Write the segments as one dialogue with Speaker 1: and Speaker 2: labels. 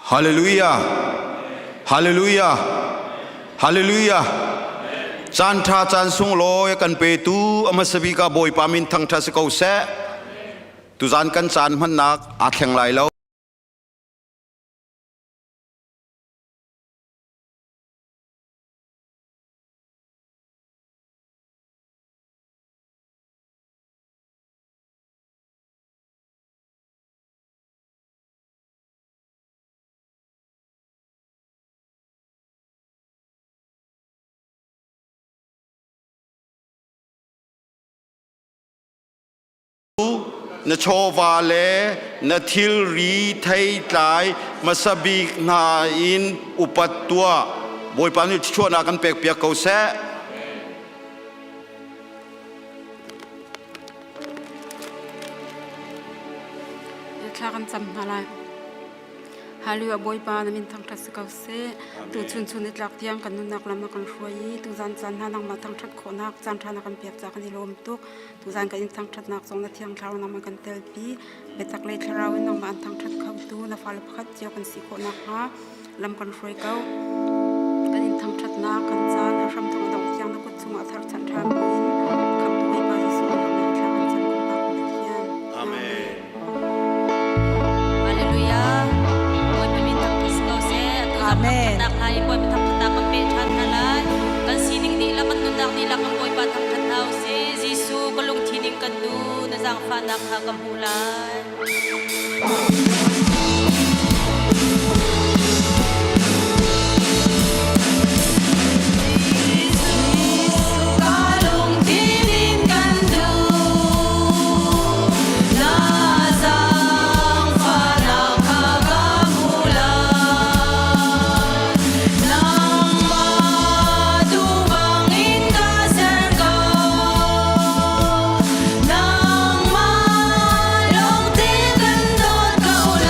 Speaker 1: Hallelujah! Hallelujah! Hallelujah! Caan ṭha caan sunglawi kan petu a hmasa bik ah Bawipa min thangṭhat si ko seh. Tuzan kan caan hmannak aa thleng lai lo. Na chawva le na thilri theitlai hmasa bik hna in upat tuah. Bawipa nih thluachuahnak kan pekpiak ko seh.
Speaker 2: Thla kan cam hna lai. Hallelujah Bawipa na min thangṭhat si ko seh. Tu chun chun ni tlak tiang kan nunnak lam na kan hruai i tuzan caan hna nangmah thangṭhat khawhnak caan ṭha na kan pek caah kan i lawm tuk. Tuzan kan in thangṭhatnak zong na thiang thlarau nangmah kan telpi. Biatak le thlarau in nangmah an thangṭhat khotu na fale pakhat cio kan si khawh nakhnga lam kan hruai ko. Kan in thangṭhatnak kan caan a hram thawk a dongh tiang na kut chungah thar chanh ṭhan buin khamhtu Bawipa Jesuh na thla kan cam kan pa Pathian.
Speaker 1: Amen.
Speaker 3: Hallelujah. Bawipa min thangṭhat si ko seh. Atu zan
Speaker 4: Amen.
Speaker 3: thangṭhatnak hla i Bawipa thangṭhatnak kan peh ṭhan hna lai. Kan sining dihlak, kan nunnak dihlak kan Bawipa thangṭhat hna u sih. Jesuh, ka lungthin in kan duh, na zaangfahnak kha ka hmuh lai.
Speaker 4: Ka lungthin in kan duh, na zaangfahnak kha ka hmu lai. Nangmah duh bangin ka ser ko, nangmah lawngte kan dawt ko lai.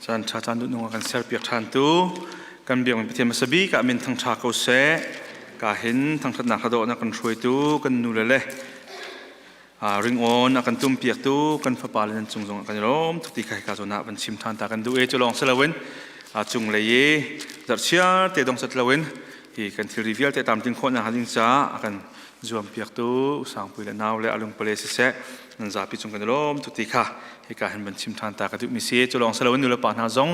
Speaker 5: Caan ṭha caan duhnung a kan serpiak ṭhantu kan biakmi Pathian hmasa bik ah min thangṭha ko seh. Ka hin thangṭhatnak hladawh na kan hruaitu kan nule le ringawn a kan tumpiaktu kan fapa le nan cung zong ah kan i lawm tuk ti kha hika zawn ah van chim ṭhan ta kan duh i cu lawng si loin cunglei i zarhchiar te dong sat loin hi kan thilri vialte tlamtling khawhnak ding caah a kan zuampiaktu Sangpui le nau le alungpale siseh nan zapi cung kan i lawm tuk ti kha hika hin van chim ṭhan ta ka duhmi si. Cu lawng si loin nulepa hna zong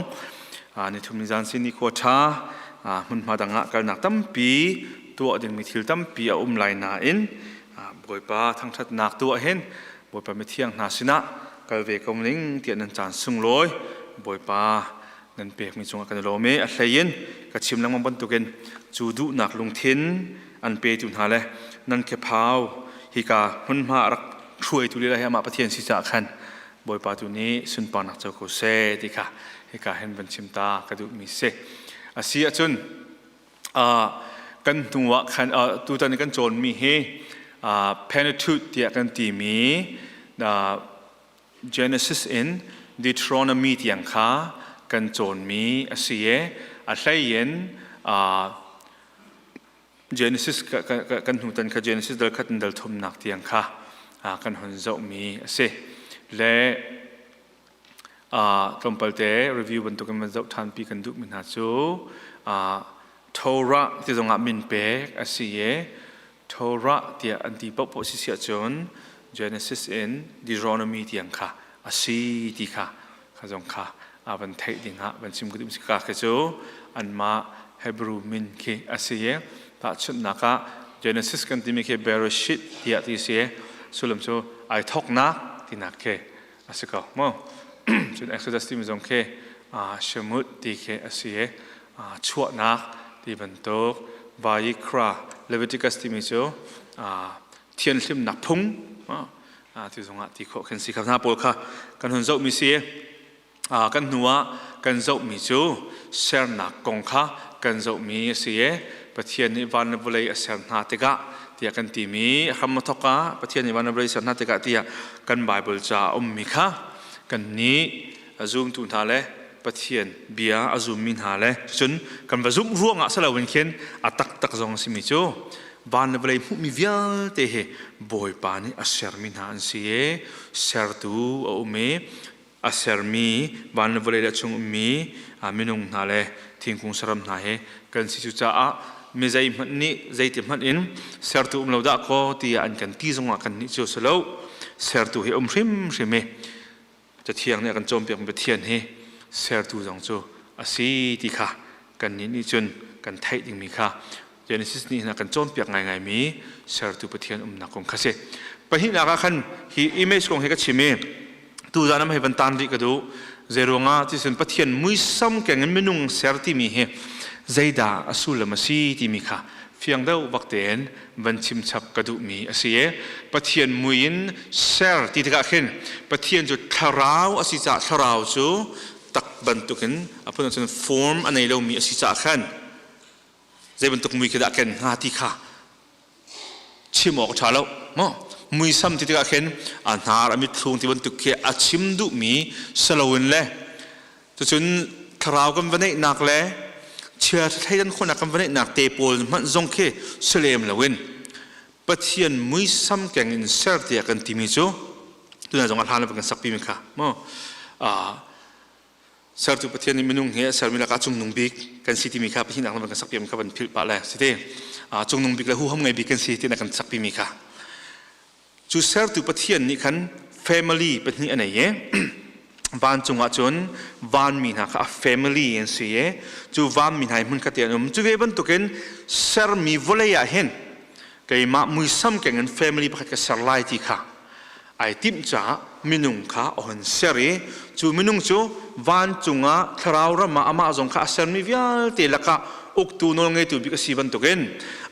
Speaker 5: nithum ni zan si ni khua ṭha hmunhma dang ah kalnak tampi tuah dingmi thil tampi a um lai nain Bawipa thangṭhatnak tuah hin Bawipa mithiang hna sinah kal ve ko ning tiah nan caan sunglawi Bawipa nan pekmi cungah kan i lawm i a hlei in ka chim lengmang bantukin cu duhnak lungthin an petu hna le nan kephau hika hmunhma a rak hruaitu lila hi amah Pathian si caah khan Bawipa tu nih sunparnak co ko seh ti kha hika hin van chim ta ka duhmi si. A si ahcun kan hnu ah khan tutan kan cawnmi hi Pentateuch tiah kan timi Genesis in Deuteronomy tiang kha kan cawnmi a si i a hleiin Genesis kan hnutan kha Genesis dal khat in dal thumnak tiang kha kan hun zohmi a si. Le tlawmpal te review bantukin van zoh ṭhanpi kan duhmi hna cu Torah ti zongah min pek a si i Torah tiah an ti paohpaoh si si ahcun Genesis in Deuteronomy tiang kha a si ti kha kha zong kha a van theih dingah van chim ka duh ka khi cu anmah Hebrew min khi a si i tahchunhnak ah Genesis kan timi khi Bereshit tiah ti si sullam cu ai thoknak tinak khi a si ko mu. Cun Exodus timi zong khi Shemut ti khi a si i chuahnak ti bantuk Vayikra Leviticus timi cu thianhlimnak phung ti zongah ti khawh khin si kha hna pawl kha kan hun zohmi si kan hnu ah kan zohmi cu sernak kong kha kan zohmi a si i Pathian nih van le vawlei a ser hna tikah tiah kan timi hram a thawk ah Pathian nih van le vawlei ser hna tikah tiah kan Baibal ca a ummi kha kan nih a zumtu hna le Pathian bia a zummi hna le cun kan va zumh ruangah si loin khin a taktak zong a simi cu van le vawlei hmuhmi vialte hi Bawipa nih a sermi hna an si i sertu a um i a sermi van le vawlei le a chung ummi minung hna le thingkung saram hna he kan si. Cucaah mi zeihmanh nih zeiti hmanh in sertu um lo dah kaw tiah an kan ti zongah kan nih cu si lo, sertu hi um hrimhrim i Cathiang nih a kan cawnpiakmi Pathian hi sertu zong cu a si ti kha kannih nih cun kan theih dingmi kha Genesis nih hin a kan cawnpiak ngaingaimi sertu Pathian umnak kong kha si. Pahnihnak ah khan hi image kong hi ka chim i tuzan am hei van tan rih ka duh. Zeiruangah ti cun Pathian muisam keng in minung ser timi hi zeidah a sullam a si timi kha fiang deuh bak tein van chim chap ka duhmi a si i Pathian mui in ser ti tikah khin Pathian cu thlarau a si caah thlarau cu tak bantukin a phun cun form a nei lomi a si caah khan zei bantuk mui khi dah ken hnga ti kha chim awk a ṭha lo maw? Muisam ti tikah khin a hnar a mitthlung ti bantuk khi a chim duhmi si loin le cucun thlarau kan va neihnak le chia thleidan khawhnak kan va neihnak te pawl hmanh zong khi si lem loin Pathian muisam keng in ser tiah kan timi cu tuna zong a hlan kan sakpi mi kha maw? Sertu Pathian nih minung hi a sermi lakah cungnung bik kan si timi kha pahnihnak lam kan sakpi mi kha van philh pah le si te. Cungnung bik le huham ngei bik kan si ti na kan sakpi mi kha. Cu sertu Pathian nih khan family pahnih a nei i vancung ah cun vanmi hna kha a family an si i cu vanmi hna hi hmun khat te an um. Cu ve bantukin sermi vawlei ah hin keimah muisam keng in family pakhat ka ser lai ti kha ai timh caah minung kha a hun ser i cu minung cu vancung ah thlarau ram ah amah zong kha a sermi vialte lakah uktu nawlngeitu bik a si bantukin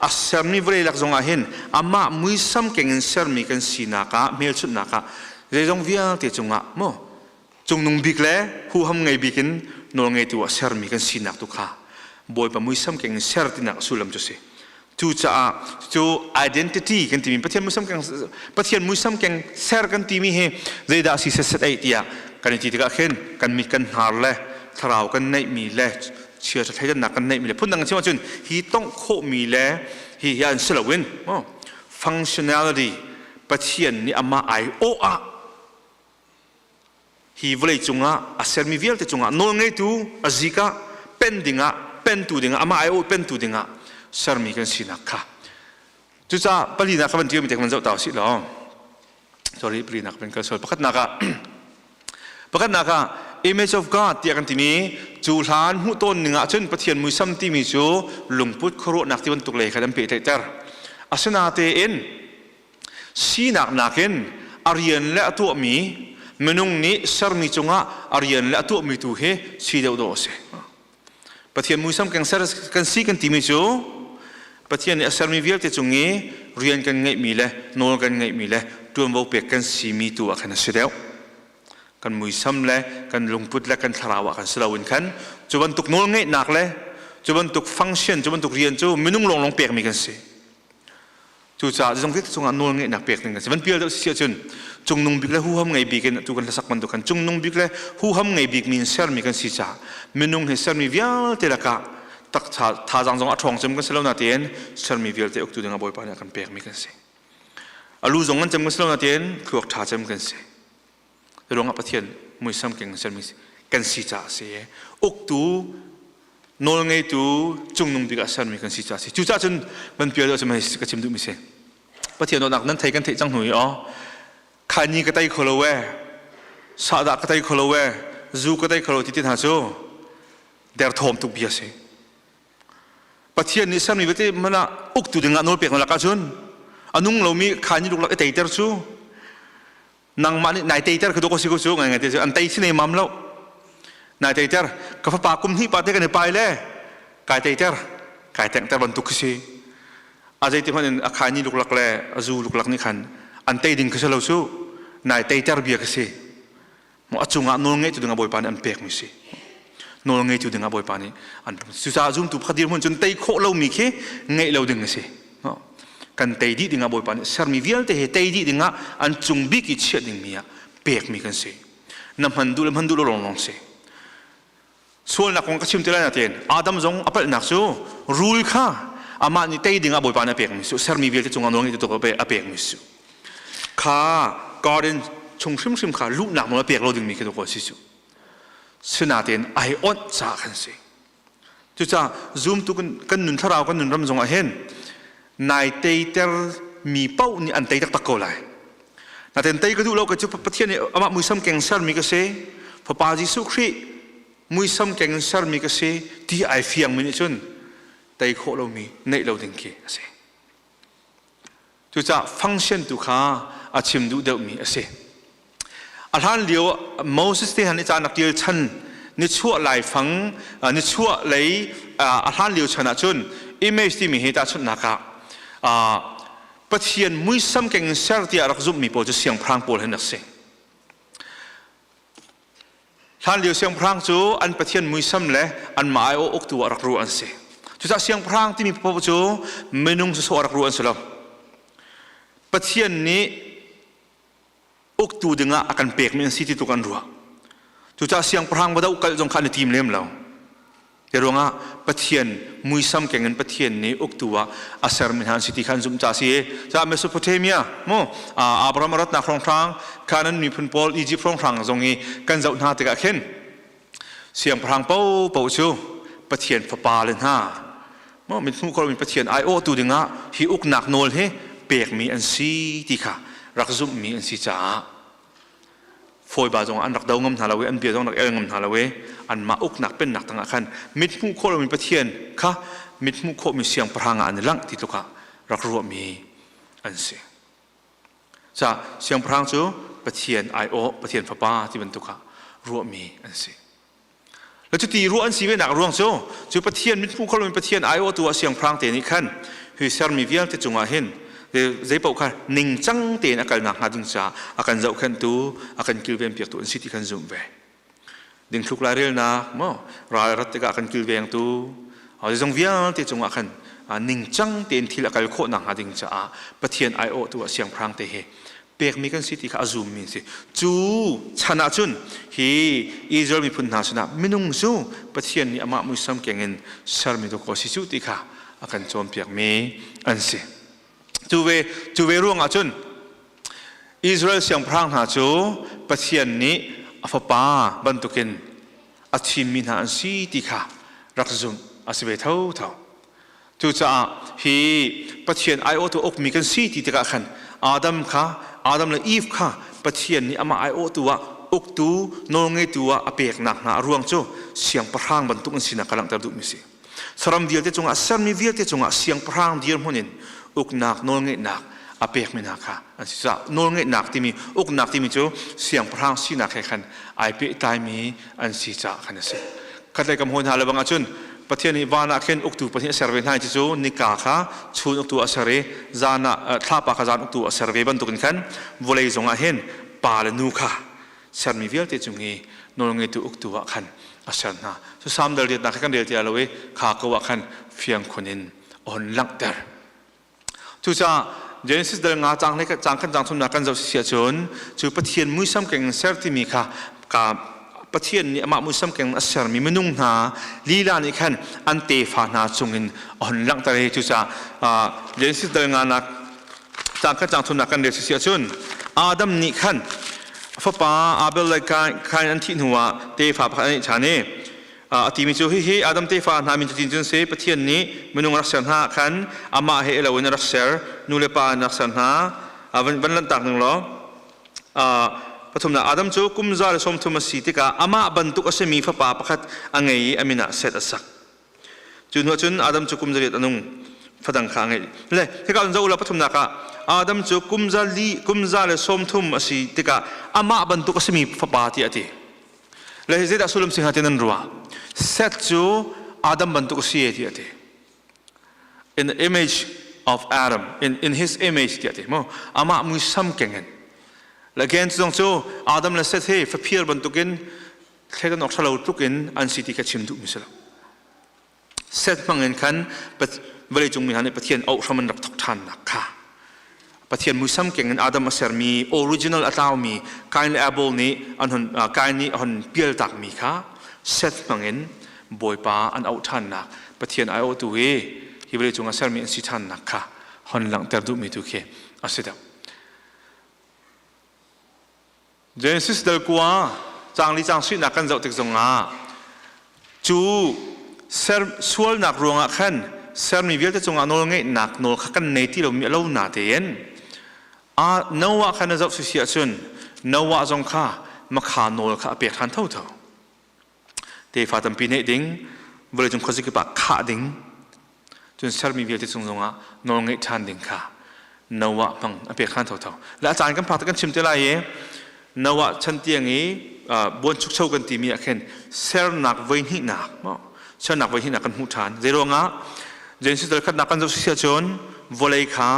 Speaker 5: a sermi vawlei lak zongah hin amah muisam keng in sermi kan sinak ah hmelchunhnak ah zeizong vialte cungah maw cungnung bik le huham ngei bik in nawlngeitu a sermi kan sinak tu kha Bawipa muisam keng in ser tinak sullam cu si. Cucaah cu identity kan timi Pathian muisam keng Pathian muisam keng ser kan timi hi zeidah si set set ei tiah kan i ti tikah khin kan mit kan hnar le thlarau kan neihmi le chia thleidannak kan neihmi le phundang chim ahcun hi tongh khawhmi le hi hi an si loin functionality Pathian nih amah ai awh ah hi vawlei cungah a sermi vialte cungah nawlngeitu a zik ah pen dingah pentu dingah amah ai awh pentu dingah sermi kan sinak kha. Cucaah palinak ka van ṭialmi te kan van zoh ta usih law. Sorry, palinak van kal sual. Pakhatnak ah image of God tiah kan timi cu hlan hmuh tawn ning ah cun Pathian muisam timi cu lungput khuaruahnak ti bantuk lei khan an pehtlaihter. Asinatein sinak nakin a rian le a tuahmi minung nih sermi cungah a rian le a tuahmi tu hi si deuh dawh a si. Pathian muisam keng ser kan si kan timi cu Pathian nih a sermi vialte cung i rian kan ngeihmi le nawl kan ngeihmi le ṭuanvo pek kan simi tu ah khan a si deuh. Kan muisam le kan lungput le kan thlarau ah khan si loin khan cu bantuk nawl ngeihnak le cu bantuk function, cu bantuk rian cu minung lawnglawng pekmi kan si. Cucaah zong te cungah nawl ngeihnak pek ding a si. Van pial deuh si ahcun cungnung bik le huham ngei bik in atu kan hlasak bantuk khan cungnung bik le huham ngei bik mi in sermi kan si caah minung hi sermi vialte lakah tak thazaang zong a ṭhawng cem kan si lo natein sermi vialte uktu ding ah Bawipa nih a kan pekmi kan si. A lu zong ngan cem kan si lo natein thluak ṭha cem kan si. Ruangah Pathian muisam keng sermi kan si caah a si. Uktu nawlngeitu cungnung bik ah sermi kan si caah a si. Cucaah cun van pial deuh cun ka chim duhmi si. Pathian dawtnak nan thei kan theih cang hnu i aw khani ka tei kho lo e sahdah ka tei kho lo e zu ka tei kho lo ti ti hna cu derthawm tuk bia si. Pathian nih sermi vialte hmanh ah uktu dingah nawl pek na lak ahcun a nung lomi khani luklak i teiter cu nangmah nih nai teiter khi dawk a si ko cu ngai ngai te cu an tei si nei mam lo nai teiter ka fapa kum hnih pa te kan i pai le kai teiter kai tengter bantuk khi si a zeiti hmanh in a khaini luklak le a zu luklak nih khan an tei ding khi si lo cu nai teiter bia khi si a cungah nawl ngeitu dingah Bawipa nih an pekmi si nawl ngeitu dingah Bawipa nih an cucaah zumtu pakhat dirhmun cun tei khawh lomi khi ngeih lo ding a si. Kan tei dih dingah Bawipa nih sermi vialte he tei dih dingah an cung bik i chiah dingmi ah pekmi kan si. Na hman duh le hman duh lo lawnglawng si. Sualnak kong ka chim ti lai natein Adam zong a palhnak cu rul kha amah nih tei dingah Bawipa nih a pekmi su sermi vialte cungah nawl ngeitu a pekmi su kha garden chung hrimhrim kha luhnak nawl a pek lo dingmi khi ko si cu. Sinatein ai onh caah kan si. Cucaah zumtu kan nun thlarau kan nun ram zongah hin nai teiter mi paoh nih an tei taktak ko lai. Naten tei ka duh lo ka cu Pathian nih amah muisam keng sermi ka si. Fapa Jesuh Khrih muisam keng in sermi ka si ti ai fiangmi nih cun tei khawh lomi neih lo ding khi a si. Cucaah function tu kha a chim duh deuhmi a si. A hlan lio Moses te han i caan rak ṭial chan nichuah laifang nichuah lei a hlan lio chan ahcun image timi hi tahchunhnak ah Pathian muisam keng in ser tiah rak zumhmi pawl cu siangpahrang pawl hin rak si. Hlanlio siangpahrang cu an pathian muisam le anmah aiawh uktu ah rak ruah an si. Cucaah siangpahrang timi paoh cu minung sawsawh ah rak ruah an si lo. Pathian nih uktu dingah a kan pekmi an si ti tuk an ruah. Cucaah siangpahrang va doh kalh zong kha an i tim lem lo. Hi ruangah Pathian muisam keng in Pathian nih uktu ah a sermi hna an si ti kha an zumh ca si. Caah Mesopotamia mu Abraham a ratnak hrawnghrang Canaan miphun pawl Egypt hrawnghrang zong i kan zoh hna tikah khin siangpahrang paohpaoh cu Pathian fapa le hna mu mithmuh ko lomi Pathian aiawhtu dingah hi uknak nawl hi pekmi an si ti kha rak zumhmi an si caah fawiba zong an rak do ngam hna lo i an bia zong rak el ngam hna lo i anmah uknak pennak tangah khan mithmuh khawh lomi Pathian kha mithmuh khawhmi siangpahrang ah an i langh ti tluk ah rak ruahmi an si. Ca siangpahrang cu Pathian aiawh Pathian fapa ti bantuk ah ruahmi an si. Le cuti ruah an si ve nak ruang cu cu Pathian mithmuh kho lomi Pathian aiawhtu ah siangpahrang te nih khan hi sermi vialte cungah hin zei paoh kha ningcang tein a kalnak hnga ding caah a kan zohkhenhtu a kan kilvenpiaktu an si ti kan zumh ve. Dingthluk lairelnak maw ral rat tikah a kan kilvengtu zeizong vialte cungah khan ningcang tein thil a kal khawh nakhnga ding caah Pathian aiawhtu ah siangpahrang te hi. Pekmi kan si ti kha a zummi an si. Cu chan ah cun hi Israel miphun hna sinah minung cu Pathian nih amah muisam keng in sermi dawkaw si cu ti kha a kan cawnpiakmi an si. Cu ve cu ve ruangah cun Israel siangpahrang hna cu Pathian nih a fapa bantukin a thimmi hna an si ti kha rak zumh a si ve thotho. Cucaah hi Pathian aiawhtu ukmi kan si ti tikah khan Adam kha Adam le Eve kha Pathian nih amah aiawhtu ah uktu nawlngeitu ah a peknak hna a ruang cu siangpahrang bantuk an sinak kha langhter duhmi si. Saram vialte cungah sermi vialte cungah siangpahrang dirhmun in uknak nawlngeihnak a pekmi hna kha an si. Cucaah nawlngeihnak timi uknak timi cu siangpahrang sinak he khan ai pehtlaimi an si caah khan a si. Khatlei kam hawi hna le bang ahcun Pathian nih van ah khin uktu pahnih a ser ve hna cucu nika kha chun uktu a ser i zan ah thlapa kha zan uktu a ser ve bantukin khan vawlei zong ah hin pa le nu kha sermi vialte cung i nawlngeitu uktu ah khan a ser hna. Cu Salm dal riatnak khi kan rel ti lo i kha ko ah khan fiang khun in a hon langhter. Cucaah Genesis dal nga cang le cang khan cang thumnak kan zoh si ahcun cu Pathian muisam keng ser timi kha ka Pathian nih amah muisam keng a sermi minung hna lila nih khan an tefa hna cungin a hon langhter i cucaah Genesis dal nga nak cang khan cang thumnak kan rel si ahcun Adam nih khan fapa Abel le Kain an thih hnuah tefa pakhat an neih ṭhan i A timi cu hihi Adam tefa hna min cutin cun si Pathian nih minung rak ser hna khan amah he elo in a rak ser nu le pa in rak ser hna van van lanhtak ning law pathumnak Adam cu kum 130 a si tikah amah bantuk a simi fapa pakhat a ngei i a min ah Seth a sak cu hnu cun Adam cu kum 8 a nung fadang kha a ngei le hika un zoh la pathumnak ah Adam cu kum za li kum 130 a si tikah amah bantuk a simi fapa tiah a ti Le hi zeidah sullam si hnga ti nan ruah? Seth cu Adam bantuk a si ti a ti. In the image of Adam, in his image ti a ti mu. Amah muisam kengin. Le again cu zong cu Adam le Seth hi faphir bantukin thleidan awk ṭhalo tluk in an si ti kha chim duhmi si lo. Seth hmang in khan vawleicung mi hna nih Pathian auh hram an rak thawk ṭhannak kha Pathian muisam keng in Adam a sermi original a tlaumi Kain le Abel nih an hon Kain nih a hon pialtakmi kha Seth hmang in Bawipa an auh ṭhannak Pathian aiawhtu hi hi vawleicung ah sermi an si ṭhannak kha hon langhter duhmi tu khi a si deuh. Genesis dal kua cangli cang suihnak kan zoh tik zongah cu ser sualnak ruangah khan sermi vialte cungah nawlngeihnak nawl kha kan nei ti lomi a lo na tein a Noah khan a zoh sisi ahcun Noah zong kha makha nawl kha a pek ṭhan thotho tefa tampi neih ding vawleicung khuazakip ah khah ding cun sermi vialte cung zongah nawl ngeih ṭhan ding kha Noah hmang a pek ṭhan thotho le a caan kan phak te kan chim te lai i Noah chan tiang i buanchukcho kan timi ah khin sernak voihnihnak sernak voihnihnak kan hmuh ṭhan zei ruangah Genesis dal khatnak kan zoh si ahcun vawlei kha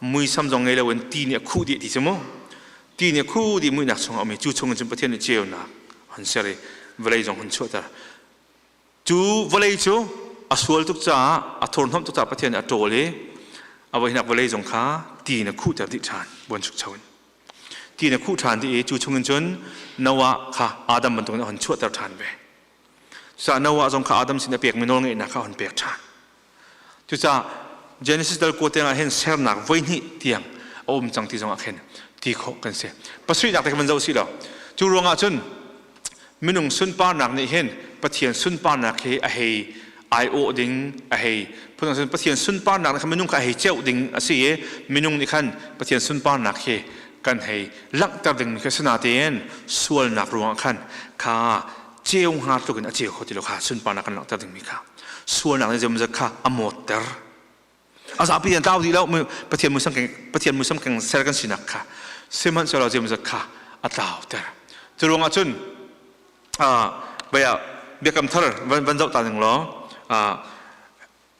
Speaker 5: muisam zong ngei loin ti nih a khuh dih ti cu mu Ti nih khu dih muihnak chungah a um i cu chungin cun Pathian nih ceunak hun ser i vawlei zong hun chuahter. Cu vawlei cu a sual tuk caah a thurhnawmh tuk caah Pathian nih a ṭawl i a voihinak vawlei zong kha ti in a khuhter dih ṭhan buanchukcho in. Ti in a khuh ṭhan dih i cu chungin cun Noah kha Adam bantukin a hun chuahter ṭhan ve. Cucaah Noah zong kha Adam sin a pekmi nawlngeihnak kha a hun pek ṭhan. Cucaah Genesis dal kua tiang ah hin sernak voihnih tiang a um cang ti zongah khin ti khawh kan si. Pasarihnak te kha van zoh sih law cu ruangah cun minung sunparnak nih hin Pathian sunparnak hi a hei aiawh ding a hei phundang cun Pathian sunparnak nih khan minung kha a hei ceuh ding a si i minung nih khan Pathian sunparnak hi kan hei langhter ding kha sinatein sualnak ruangah khan kha ceu hnga tluk in a ceu kho ti lo kha sunparnak kan langhter dingmi kha sualnak nih zeimawzat kha a mawtter a zapi an tlau dih lo Pathian muisam keng Pathian muisam keng ser kan sinak kha sihmanhsehlaw zeimawzat kha a tlauter cu ruangah cun baya biakam thar van zoh ta ning law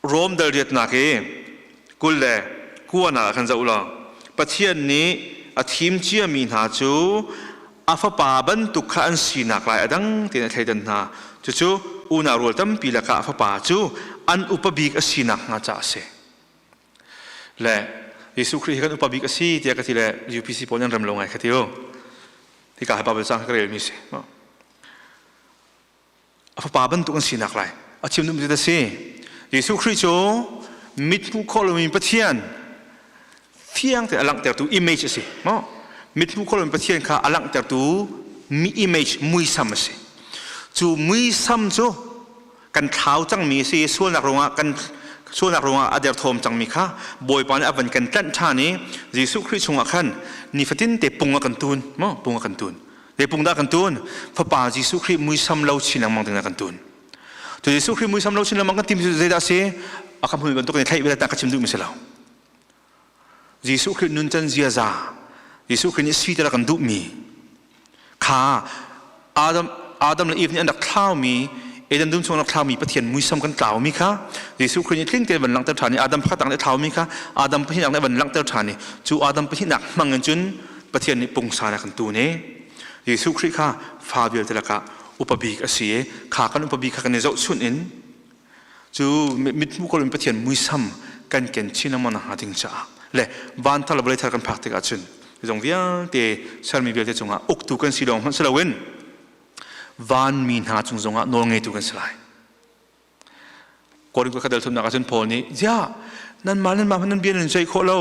Speaker 5: Rom dal riatnak i 29 ah khan zoh law Pathian nih a thim ciami hna cu a fapa bantuk kha an sinak lai a dang tein a thleidan hna. Cucu unau rual tampi lakah a fapa cu an upa bik a sinak hnga caah a si. Le Jesuh Khrih hi kan upa bik a si tiah ka ti le UPC pawl nan rem lo ngai ka ti u. Hika hi Bible cang ka rel mi si. A fapa bantuk an sinak lai. A chim duhmi cu si. Jesuh Khrih cu mit hmuh khawh lomi Pathian fiang te a langhtertu image a si. Mit hmuh khawh lomi Pathian kha a langhtertu mi image muisam a si. Cu muisam cu kan thlau cangmi si sualnak ruangah kan sualnak ruangah a derthawm cangmi kha Bawipa nih a van kan tlanh ṭhan i Jesuh Khrih chungah khan nifatin te pung a kan tun maw pung a kan tun le pung dah kan tun Fapa Jesuh Khrih muisam lo chin lengmang ding kan tun tu Jesuh Khrih muisam lo chin lengmang kan tim zeidah si a ka hmui bantuk in thlaih ve ta ka chim duh mi si lo Jesuh Khrih nuncan ziaza Jesuh Khrih nih siter a kan duhmi kha Adam Adam le Eve nih an rak thlaumi Eden dum chung rak thlaumi Pathian muisam kan tlaumi kha Jesuh Khrih nih tling tein van langhter ṭhan i Adam pakhat nih thlaumi kha Adam pahnihnak nih van langhter ṭhan i cu Adam pahnihnak hmang in cun Pathian nih pungsan a kan tun i Jesuh Khrih kha fa vialte lakah upa bik a si i kha kan upa bik kha kan i zohchunh in Cu mithmuh ko in Pathian muisam kan ken chin lengmang nakhnga ding caah le van thar le vawlei thar kan phak tikah cun zong vialte sermi vialte cungah uktu kan si lawng hmanh si loin vanmi hna cung zongah nawlngeitu kan si lai. Korin kha dal thumnak ahcun Paul nih ziah nanmah nanmah hmanh nan bia nan ceih khawh lo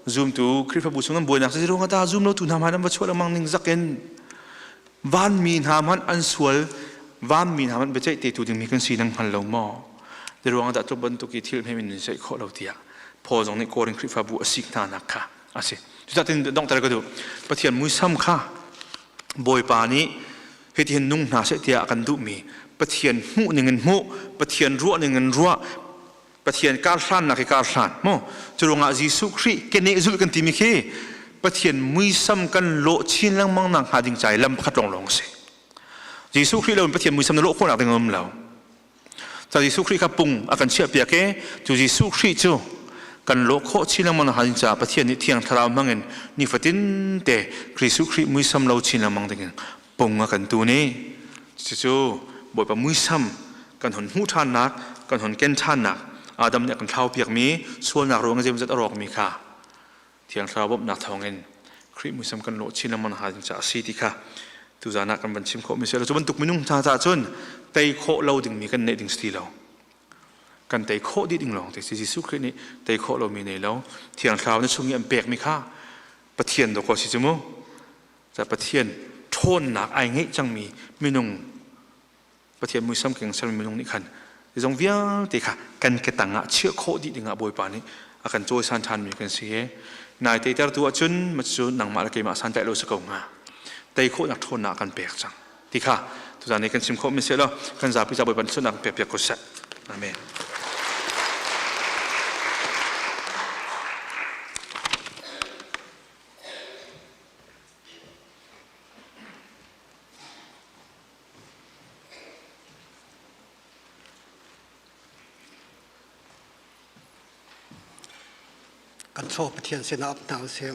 Speaker 5: zumtu Khrihfabu chung nan buainak cu ruangah dah zum lotu hna hmai nan va chuah lengmang ning zak in Vanmi hna hmanh an sual, vanmi hna hmanh biaceih tetu dingmi kan si nan hngal lo maw? Ti ruangah dah cu bantuk i thil hme in ceih khawh lo tiah Paul zong nih Korin Khrihfabu a sik hna nak kha a si. Cucaah tin donghter ka duh. Pathian muisam kha Bawipa nih hitihin nung hna seh tiah a kan duhmi Pathian hmuh ning in hmuh, Pathian ruah ning in ruah, Pathian karhlannak hi karhlan mu cu ruangah Jesuh Khrih keneh zulh kan timi khi Pathian muisam kan lawh chin lengmang nak hnga ding ca i lam pakhat lawnglawng a si Jesuh Khrih lo in Pathian muisam na lawh khawhnak ding a um lo ca Jesuh Khrih kha pung a kan chiahpiak i cu Jesuh Khrih cu kan lawh khawh chin lengmang nak hnga ding caah Pathian nih Thiang Thlarau hmangin nifatin te Jesuh Khrih muisam lo chin lengmang dingin pung a kan tu ni cucu Bawipa muisam kan hun hmuh ṭhannak kan hun ken ṭhannak Adam nih a kan thlaupiakmi sualnak ruang zeimawzat a rawkmi kha Thiang Thlarau bawmhnak thawngin Khrih muisam kan lawh chin lengmang hnga ding caah a si ti kha tuzan ah kan van chim khawhmi si lo cu bantuk minung hna caah cun tei khawh lo dingmi kan neih ding si ti lo kan tei khawh dih ding lawng te si Jesuh Khrih nih tei khawh lomi nei lo Thiang Thlarau na chung i an pekmi kha Pathian dawkaw si cu mu Ca Pathian ṭhawnnak ai ngeih cangmi minung Pathian muisam keng sermi minung nih khan zong vialte kha kan ke tangah chiah khawh dih dingah Bawipa nih a kan cawisan ṭhanmi kan si he nai teitertu ahcun ma cu nangmah le keimah santlaih lo si ko hnga tei khawhnak ṭhawnnak kan pek cang ti kha tuzan ni kan chim khawh mi si lo kan zapi ca Bawipa nih sualnak pek piak ko seh amen
Speaker 6: Kan chaw Pathian sinah ap hna usih.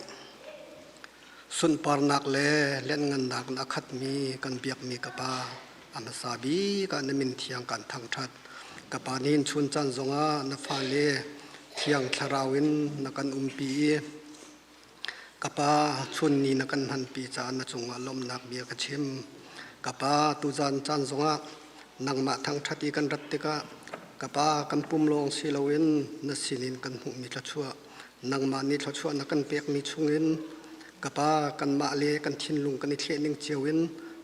Speaker 6: Sunparnak le lianngannak in a khatmi kan biakmi ka Pa, a hmasa bik ah na min thiang kan thangṭhat. Ka Pa nihin chun caan zongah na fale Thiang Thlarau in na kan umpi i Ka pa, chun ni na kan hmanpi caah na cungah lawmhnak bia ka chim. Ka pa, tuzan caan zongah nangmah thangṭhat i kan rat tikah ka pa, kan pum lawng si loin na sinin kan hmuhmi thluachuah, nangmah nih thluachuah na kan pekmi chungin ka pa, kanmah le kan thinlung kan i thleh ning cio in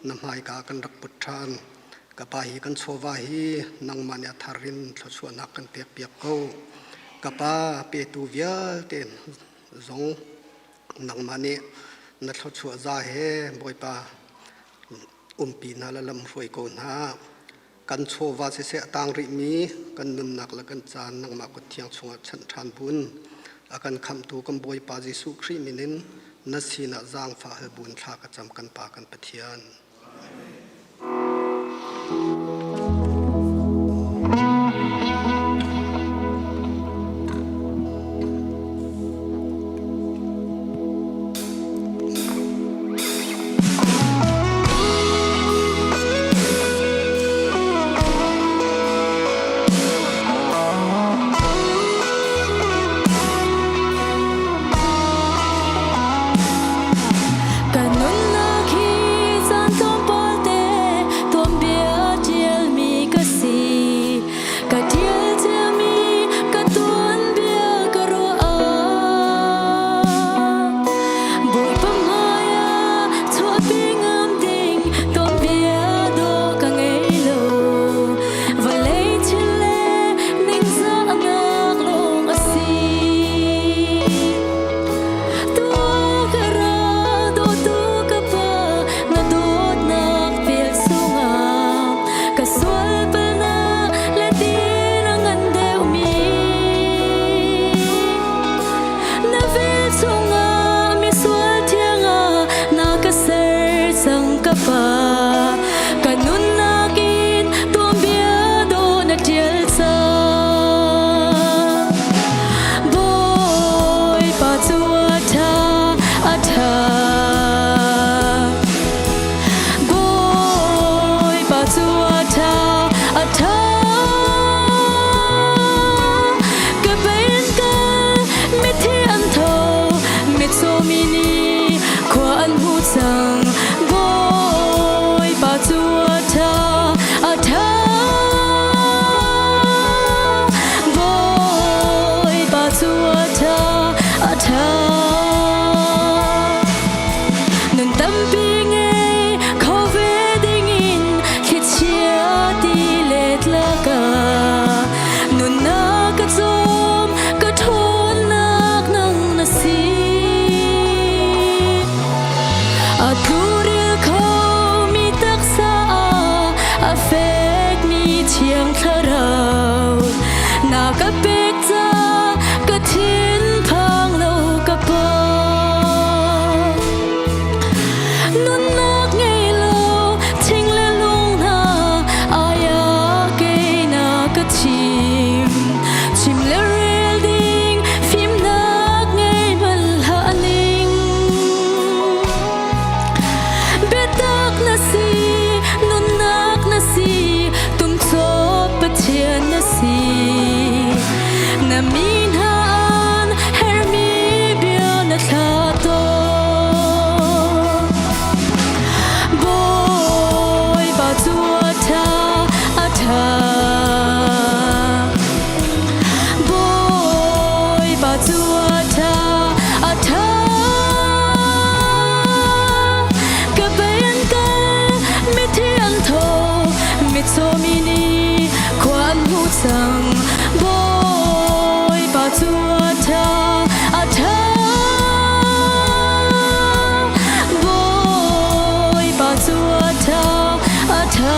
Speaker 6: na hmaika kan rak put ṭhan. Ka pa hi kan chawva hi nangmah nih a thar in thluachuahnak kan pekpiak ko. Ka pa, petu vialte zong nangmah nih na thluachuah za he Bawipa umpi hna le lamhruai ko hna. Kan chawva siseh a tang rihmi kan nunnak le kan caan nangmah kut thiang chungah chanh ṭhan bun. A kan khamhtu kan Bawipa Jesuh Khrih min in na sinah zaangfah hal bun thla ka cam kan Pa kan Pathian.
Speaker 4: pa Ka nunnak in tuanbia dawh na ṭial cang Bawipa cu a ṭha a ṭha Bawipa cu a ṭha a ṭha Ka bein kal mithi an tho mitcaw mi nih khua an hmu cang Bawipa cu a ṭha a ṭha Bawipa cu a ṭha a ṭha Nun tampi ngei kho ve dingin thlichia ti le tlaka nunnak ka cawm ka ṭhawnnak nang na si A tluril kho mi taksa ah a fekmi thiang thlarau na ka pek ca ka thinphang lo ka pa Nunnak ngei lo thing le lung hna ai ah kei na ka thim chim le rel ding fimnak ngei bal hlah ning Biatak na si nunnak na si tumcawp Pathian na si na mi hna an herhmi bia na thlah tawn Bawipa cu a ṭha a ṭha Bawipa cu a ṭha a ṭha Ka bei an kal mithi an tho mitcaw mi nih khua an hmu cang Bawipa cu a ṭha a ṭha Bawipa cu a ṭha a ṭha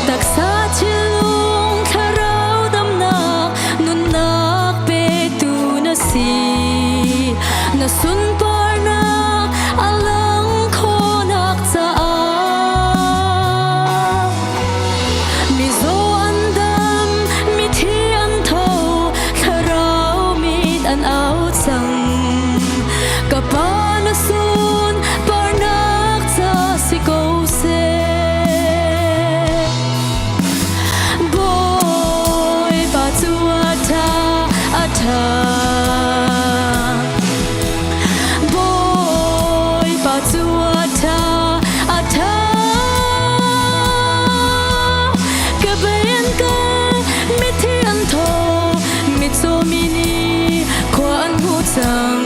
Speaker 4: Taksa thinlung thlarau damnak nunnak petu na si na sunparnak a lang khawhnak caah mizaw an dam mithi an tho thlarau mit an au cang ka pa na sun parnak ca si ko seh Bawipa cu a ṭha a ṭha Bawipa cu a ṭha a ṭha Ka bei an kal mithi an tho mitcaw mi nih khua an hmu cang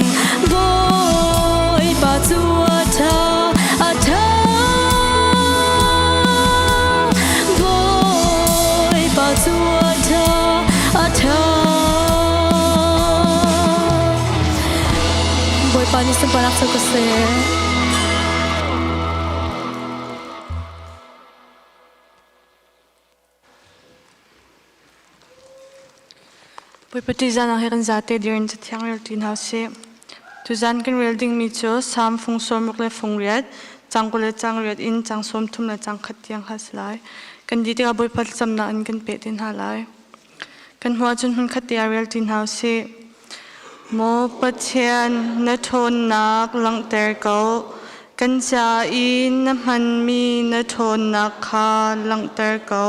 Speaker 4: Bawipa cu a ṭha a ṭha Bawipa cu a ṭha a ṭha Bawipa nih sunparnak co ko seh.
Speaker 7: Bawipa ṭihzahnak he kan zate dir in cathiang rel ṭi hna usih. Tuzan kan rel dingmi cu Salm fung sawmruk le fung riat, cang 20 le cang riat in cang 30 le cang khat tiang kha a si lai. Kan dih tikah Bawipa thlacamnak in kan peh te hna lai. Kan hmuh ahcun hmunkhat te ah rel ṭi hna usih. Maw Pathian, na ṭhawnnak langhter ko. Kan ca i na hmanmi na ṭhawnnak kha langhter ko.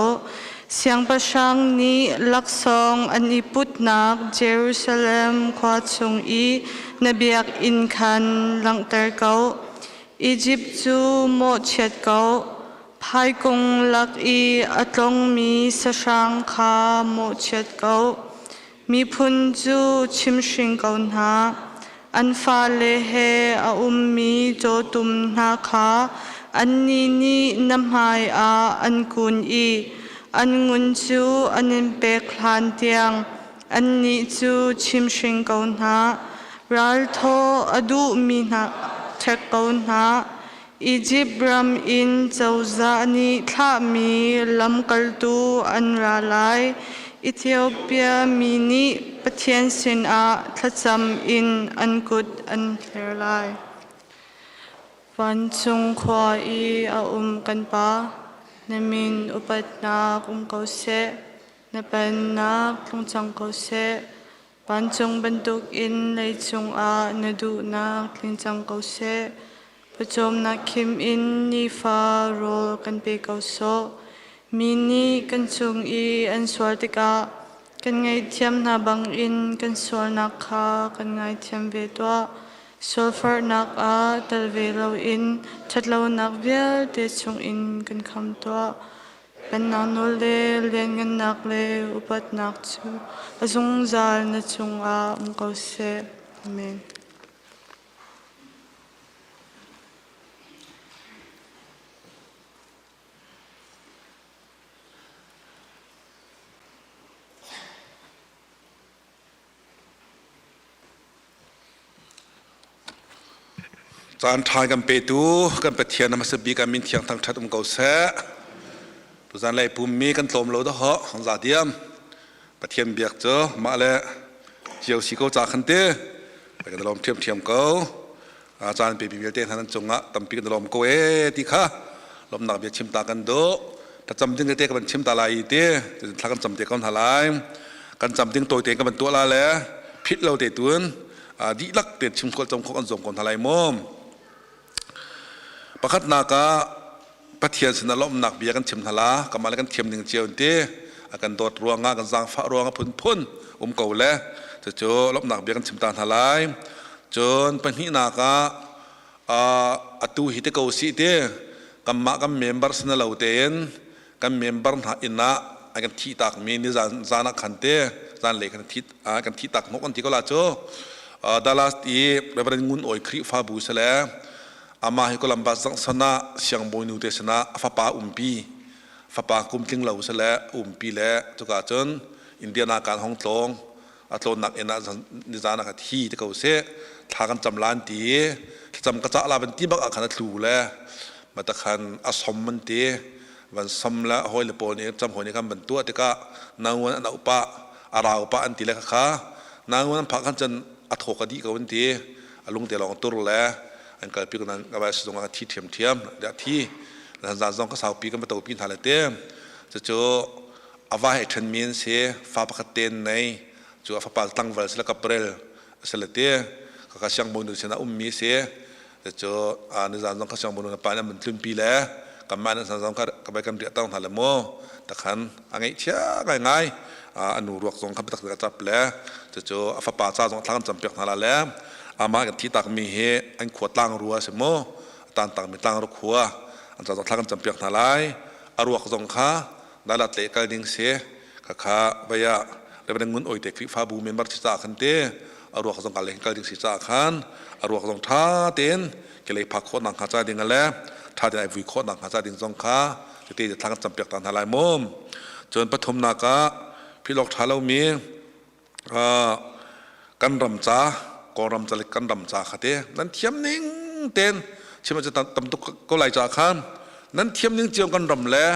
Speaker 7: Siangpahrang nih laksawng an i putnak Jerusalem khua chung i na biakinn khan langhter ko. Izipt cu mawhchiat ko. Phaikung lak i a tlongmi sahrang kha mawhchiat ko. Miphun cu chimhring ko hna. An fale he a ummi cawtum hna kha annih nih na hmaiah an kun i an ngun cu an in pek hlan tiang annih cu chimhring ko hna. Ralthawh a duhmi hna. ṭhek ko hna. Izipt ram in cozah nih thlahmi lamkaltu an ra lai. Ethiopia mi nih Pathian sinah thlacam in an kut an hler lai. Vancung khua i a um kan Pa, na min upatnak um ko seh, na pennak tlung cang ko seh. Vancung bantukin leicung ah na duhnak tling cang ko seh. Pawcawmnak khim in nifa rawl kan pe ko sawh. Mi nih kan cung i an sual tikah kan ngaihthiam hna bangin kan sualnak kha kan ngaithiam ve tuah. Sualfarnak ah tel ve loin ṭhatlonak vialte chungin kan kham tuah. Pennak nawl le lianngannak le upatnak cu a zungzal na cungah um ko seh. Amen.
Speaker 8: Caan ṭha kan petu kan Pathian a hmasa bik ah min thiang thangṭhat um ko seh. Tuzan lei pummi kan tlawm lo dahawh za diam. Pathian biak cu mah le cio si ko ca khan ti. Kan lawm ṭhiamṭhiam ko. Caan pepi vialte hna nan cungah tampi kan lawm ko ee ti kha lawmnak bia chim ta kan duh. Thlacam ding tete ka van chim ta lai i ti thla kan cam te ko hna lai. Kan cam ding tawi tein ka van tuah la le phit lo te tun dihlak te chim khol cam khol kan zuam ko hna lai mu. Pakhatnak ah Pathian sinah lawmhnak bia kan chim hna la kamah le kan thiam ning cio ti a kan dawt ruangah kan zaangfah ruangah phunphun um ko le cucu lawmhnak bia kan chim ta hna lai. Cun pahnihnak ah atu hi te ko si ti kanmah kan member sin lo tein kan member hna inn ah an kan thih takmi ni zan zan ah khan te zan lei khan thi kan thih tak hnok an ti ko la cu Dallas i Reverend Ngun Oi Khrihfabu sale amah hi Columbus Junction ah siangbawi nu te sinah a fapa umpi fapa kumtling lo sale umpi le cuka cun Indiana kan hong tlawng a tlawnnak inn ah nizan ah ka thi te ko seh thla kan cam lan ti thlacam ka cah la ban ti bak ah khan a tlu le mata khan a som man ti van som le hawi le pawl nih cam hawi nih kan ban tuah tikah nanguan an auh pah a rau pah an ti le kha nanguan an phah khan cun a thaw ka dih ko an ti a lung te lawng tur le an kalpi ko nan ka vai sizung ah thi thiam thiam thi zan zong ka saupi kan va topi hna le te cucu A va he ṭhenmi an si. Fa pakhat te an nei. Cu a fapa tlangval sila Gabriel a si le ti. Kaka siangbawinu sinah ummi a si. Cucu nizan zong kha siangbawinu na pa nih an vun tlunpi le kanmah nih zong kha ka bai kan riah ter hna le mu. Takhan a ngaihchia ngaingai. A nu ruak zong kha biatak a ṭap le cucu a fapa ca zong thla kan campiak hna la le amah kan thihtakmi hi an khua tlangrua a si mu. A tantakmi tlangru khua an ca zong thla kan campiak hna lai. A ruak zong kha dalat le kal ding si khakha vaya Reverend Ngun Oi te Khrihfabu member si ca khan te a ruak zong kal kal ding si ca khan a ruak zong tha tein ke lei phak khawh nak hnga ca ding le tha tein ai vui khawh nak hnga ca ding zong kha tete thlang kan campiak ta hna lai mu cun pathum nak ah philok tha lomi kan ram ca Kawlram ca le kan ram ca kha te nan thiam ning ten chim cu tam tuk ko lai ca khan nan thiam ning cio kan ram le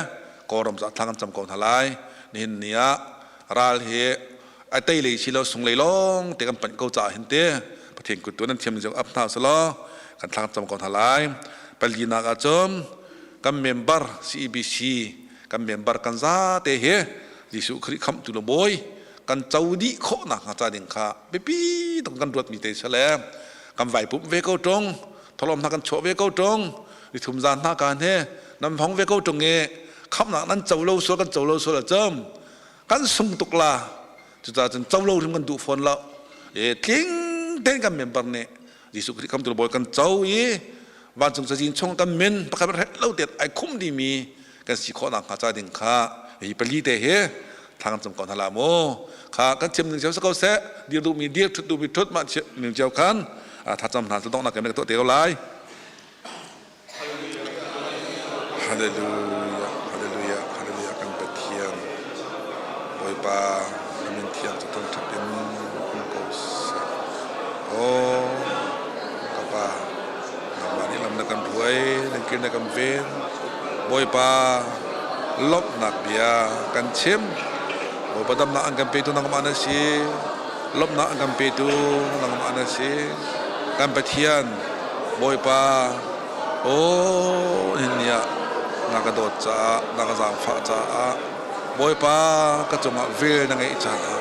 Speaker 8: Kawlram ca thlang kan cam ko hna lai nihin ni ah ral hi ai tei lei si lo sung lei lawng te kan panh ko ca hin te Pathian kut tu nan thiam ning cio ap hna selaw kan thlang cam ko hna lai palinak ah cun kan member CEBC kan member kan za te hi Jesuh Khrih khamhtu le bawi kan co dih khawh nakhnga ca ding kha biapi tuk kan ruatmi te sale kan vai pumh ve ko ṭung tholom hna kan chuah ve ko ṭung nithum zan hna kan he nan hong ve ko ṭung i khamnak nan co lo sual kan co lo sual acam kan sung tuk la cucaah cun co lo hrim kan duh fawn lo e tling tein kan member nih Jesuh Khrih khamtu bawi kan co i vancung cazin chung kan min pakhat ret lo te ai khum dimi kan si khawh nakhnga ca ding kha hi pali te hi thlang cung ko hna la mu kha kan chim ning cio ko seh dir duhmi dir thut duhmi thut mah ning cio khan thacam hna cu donghnak kan tuah te ko lai Hallelujah Hallelujah Hallelujah kan Pathian Bawipa na min thiang cu thangṭhat in um ko seh. Aw ka Pa. na kan hruai, nan kil na kan ven. Bawipa lawmhnak bia kan chim. Bawipa damnak an kan petu nangmah na si. Lawmhnak an kan petu nangmah na si. Kan Pathian Bawipa aw hin ni ah na ka dawt caah na ka zaangfah caah Bawipa ka cungah vel na ngeih caah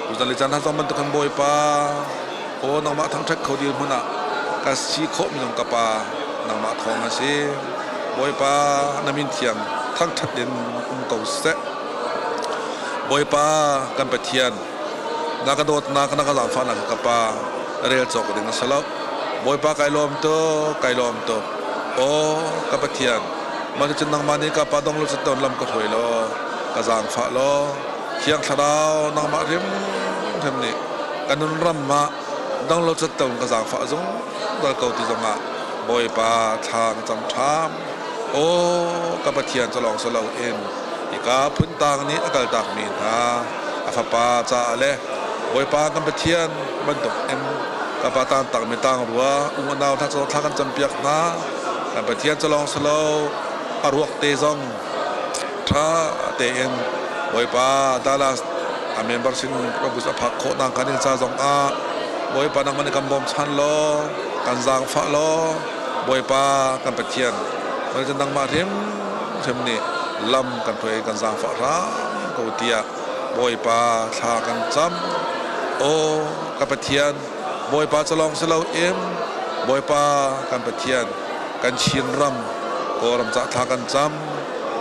Speaker 8: tuzan le caan hna zong bantuk khan Bawipa aw nangmah thangṭhat kho dir hmun ah ka si khawh minung ka pa nangmah thawng a si. Bawipa na min thiang thangṭhat in um ko seh. Bawipa kan Pathian na ka dawtnak na ka zaangfahnak ka pa rel cawk ding a si lo. Bawipa kai lawm tuk kai lawm tuk. Aw ka Pathian mah cucun nangmah nih ka pa dong lo cun lam ka hruai law ka zaangfah law Thiang Thlarau nangmah hrimhrim nih ka nun ram ah dong lo cun ka zaangfah zungzal ko ti zongah Bawipa thla ka cam ṭham. Aw ka Pathian cu lawng si loin hika phuntang nih a kaltakmi hna a fapa caah le Bawipa kan Pathian bantuk in ka pa tangtakmi tangrua u nau hna cu thla kan campiak hna. Kan Pathian cu lawng si lo a ruak te zong ṭha tein Bawipa Dallas a member sin Robus a phak khawh nak hnga ding ca zong ah Bawipa nangmah nih kan bawmchan law kan zaangfah law Bawipa kan Pathian cu nangmah hrimhrim nih lam kan hruai kan zaangfah hram ko tiah Bawipa thla kan cam. Aw ka Pathian Bawipa cu lawng si loin Bawipa kan Pathian kan Chin ram Kawlram cah thla kan cam.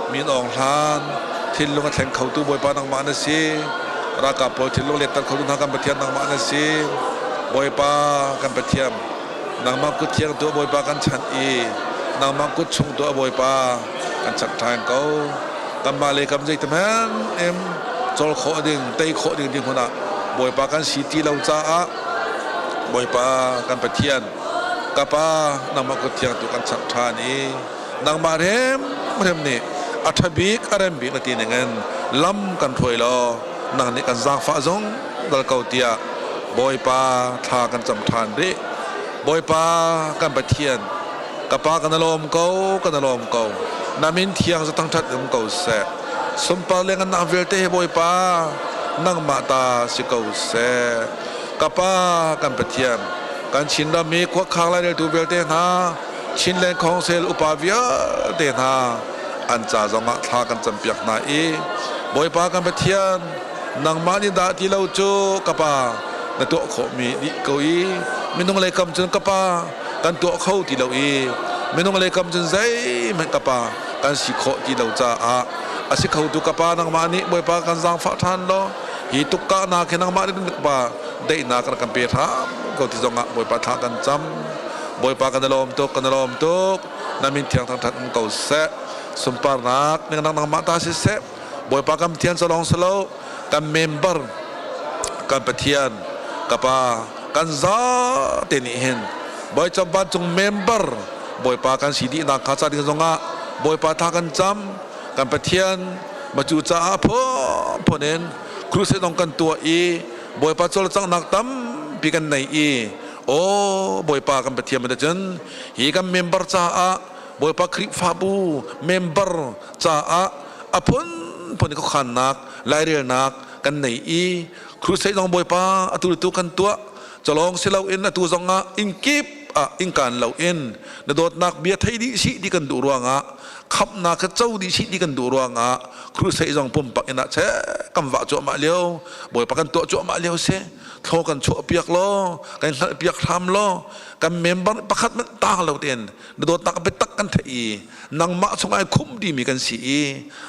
Speaker 8: Min Aung Hlan thinlung a thleng khotu Bawipa nangmah na si. Ralkap pawl thinlung letter khotu hna kan Pathian nangmah na si. Bawipa kan Pathian nangmah kut thiang tu Bawipa kan chanh i nangmah kut chung tu Bawipa kan chanh ṭhan ko. Kanmah le kam zeitimhen em cawl khawh ding tei khawh ding ding hmun ah Bawipa kan si ti lo caah Bawipa kan Pathian ka pa nangmah kut thiang tu kan chanh ṭhan i nangmah hrimhrim nih a ṭha bik a rem bik na ti ningin lam kan hruai law nang nih kan zaangfah zungzal ko tiah Bawipa thla kan cam ṭhan rih. Bawipa kan Pathian ka pa kan lawm ko kan lawm ko na min thiang cu thangṭhat um ko seh sunpar le ngannak vialte hi Bawipa nangmah ta si ko seh ka pa kan Pathian kan Chinram i khuakhang laireltu vialte hna Chinland Council upa vialte hna an ca zongah thla kan campiak hna i Bawipa kan Pathian nangmah nih dah ti lo cu ka pa na tuah khawhmi dih ko i minung lei kam cun ka pa kan tuah kho ti lo i minung lei kam cun zeihmanh ka pa kan si khawh ti lo caah a si kho tu ka pa nangmah nih Bawipa kan zaangfah ṭhan law hi tukkahnak hi nangmah nih ka pa daihnak kan kan pe hram ko ti zongah Bawipa thla kan cam Bawipa kan i lawm tuk kan i lawm tuk na min thiang thangṭhat um ko seh sunparnak ning nang nangmah ta siseh Bawipa kan Pathian cu lawng si lo kan member kan Pathian ka pa kan zate nih hin Bawi vancung member Bawipa kan si dihnak kha ca ding zongah Bawipa tha kan cam kan Pathian macu caah phunphun in crusade dong kan tuah i Bawipa cawlcanghnak tampi kan nei i aw Bawipa kan Pathian ban cun hi kan member caah Bawipa Khrihfabu member caah a phunphun khuakhannak lairelnak kan nei i crusade zong Bawipa atu tu kan tuah calong si loin atu zong ah innkip ah innkaan loin na dawtnak bia thei dih sih ti kan duh ruangah khamhnak kha co dih sih ti kan duh ruangah crusade zong pumpak in ah che kan vah cuahmah lio Bawipa kan tuah cuahmah lio si thlaw kan chuah piak law kan hngalh piak hram law kan member pakhat hmanh tang lo tein na dawtnak biatak kan theih i nangmah chung ai khumh dimi kan si i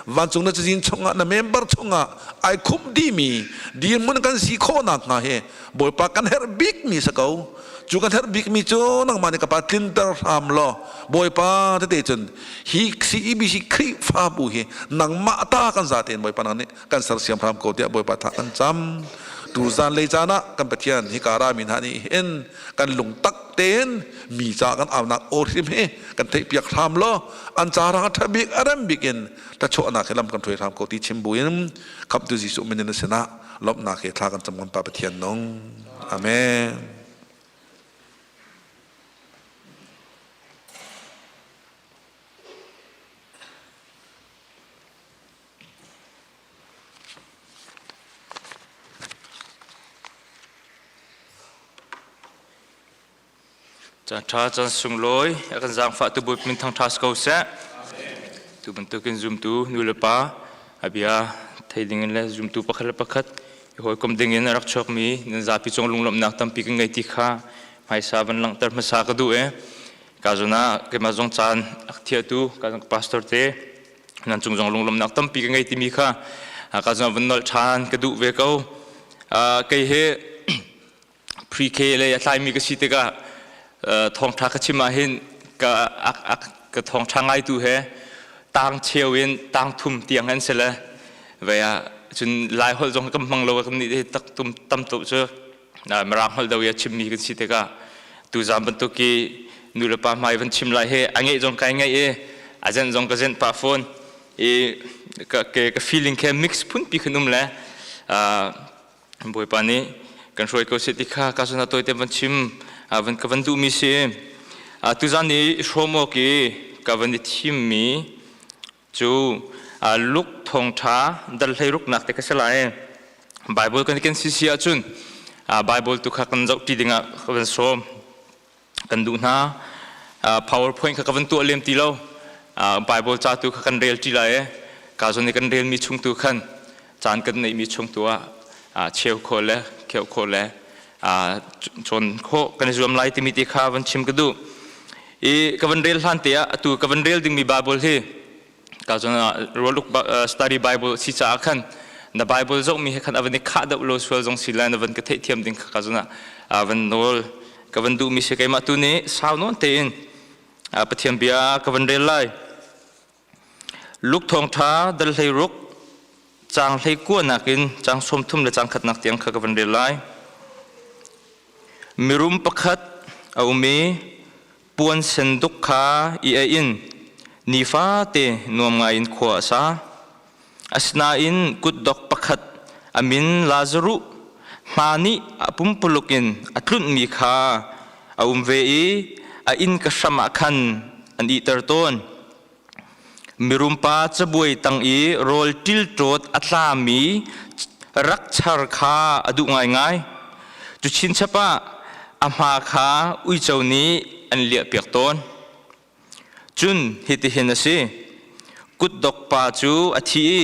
Speaker 8: vancung na cazin chungah na member chungah ai khumh dimi dirhmun kan si khawhnak hnga hi Bawipa kan herh bikmi si ko cu kan herh bikmi cu nangmah nih ka pa tlinter hram law Bawipa tete cun hi CEBC Khrihfabu hi nangmah ta kan za tein Bawipa nang nih kan sersiam hram ko tiah Bawipa tha kan cam tu zan lei caan ah kan Pathian hi ka rami hna nih hin kan lungtak tein mi ca kan aunak aw hrim hi kan theih piak hram law an ca rang a ṭha bik a rem bik in thlachuahnak he lam kan hruai hram ko ti chim buin khamtu Jesuh min in na sinah lawmhnak he thla kan cam kan Pa Pathian nung amen.
Speaker 9: Caan ṭha caan sunglawi a kan zaangfah tu Bawipa min thangṭha si ko seh. Tu bantukin zumtu nu le pa a bia thei dingin le zumtu pakhat le pakhat i hawikom dingin a rak chuakmi nan zapi cung lunglawmhnak tampi kan ngei ti kha hmaisa van langhter hmasa ka duh i ka zawn ah keimah zong caan a thiatu ka zong pastor te nan cung zong lunglawmhnak tampi ka ngei timi kha ka zawn van nolh ṭhan ka duh ve ko. Kei hi pre-K lei a tlaimi ka si tikah thawngṭha ka chim ahhin ka ka thawngṭha ngaitu he tang cheu in tang thum tiang an si le vei ah cun lai holh zong kan hmang lo kan nih tak tum tam tuk cu mirang holh do i a chimmi kan si tikah tuzaan bantuk i nu le pa hmai van chim lai he a ngeih zong kai ngeih i a zenh zong ka zenh pah fawn i ka ka feeling khe mix phunpi khan um le Bawipa nih kan hruai ko seh ti kha ka zon ah tawite van chim van ka van duhmi si. Tuzan i hrawm awk i ka van i thimmi cu Luke thawngṭha dal hleiruknak te ka si lai. Bible kan kan si si ahcun Bible tu kha kan zoh ṭi dingah ka van sawm. Kan duh hna. PowerPoint kha ka van tuah lem ti lo. Bible ca tu kha kan rel ṭi lai i ka zawn i kan relmi chung tu khan caan kan neihmi chung tu ah cheu khawh le kheuh khawh le cawn khawh kan i zuam lai timi ti kha van chim ka duh. I ka van rel hlan te ah atu ka van rel dingmi Bible hi ka zawn ah Rualuk Study Bible si caah khan na Bible zohmi he khan a van i khah deuh lo sual zong si lai na van ka theihthiam ding kha ka zawn ah van nawl ka van duhmi si. Keimah tu nih sau nawn tein Pathian bia ka van rel lai. Luke thawngṭha dal 16 caang 29 in caang 30 le caang khatnak tiang kha ka van rel lai. Mirum pakhat a um i puan senduk kha i aih in nifate nuam ngaiin khua a sa. Asinain kutdok pakhat a min Lazaruh hma nih a pumpuluk in a tlunhmi kha a um ve i a inn ka hram ah khan an ihter tawn. Mirumpa cabuai tang i rawl ṭilṭawt a tlami rak char kha a duh ngaingai. Cu chinchap ah a hma kha uico nih an liahpiak tawn. Cun hitihin a si: kutdok pa cu a thi i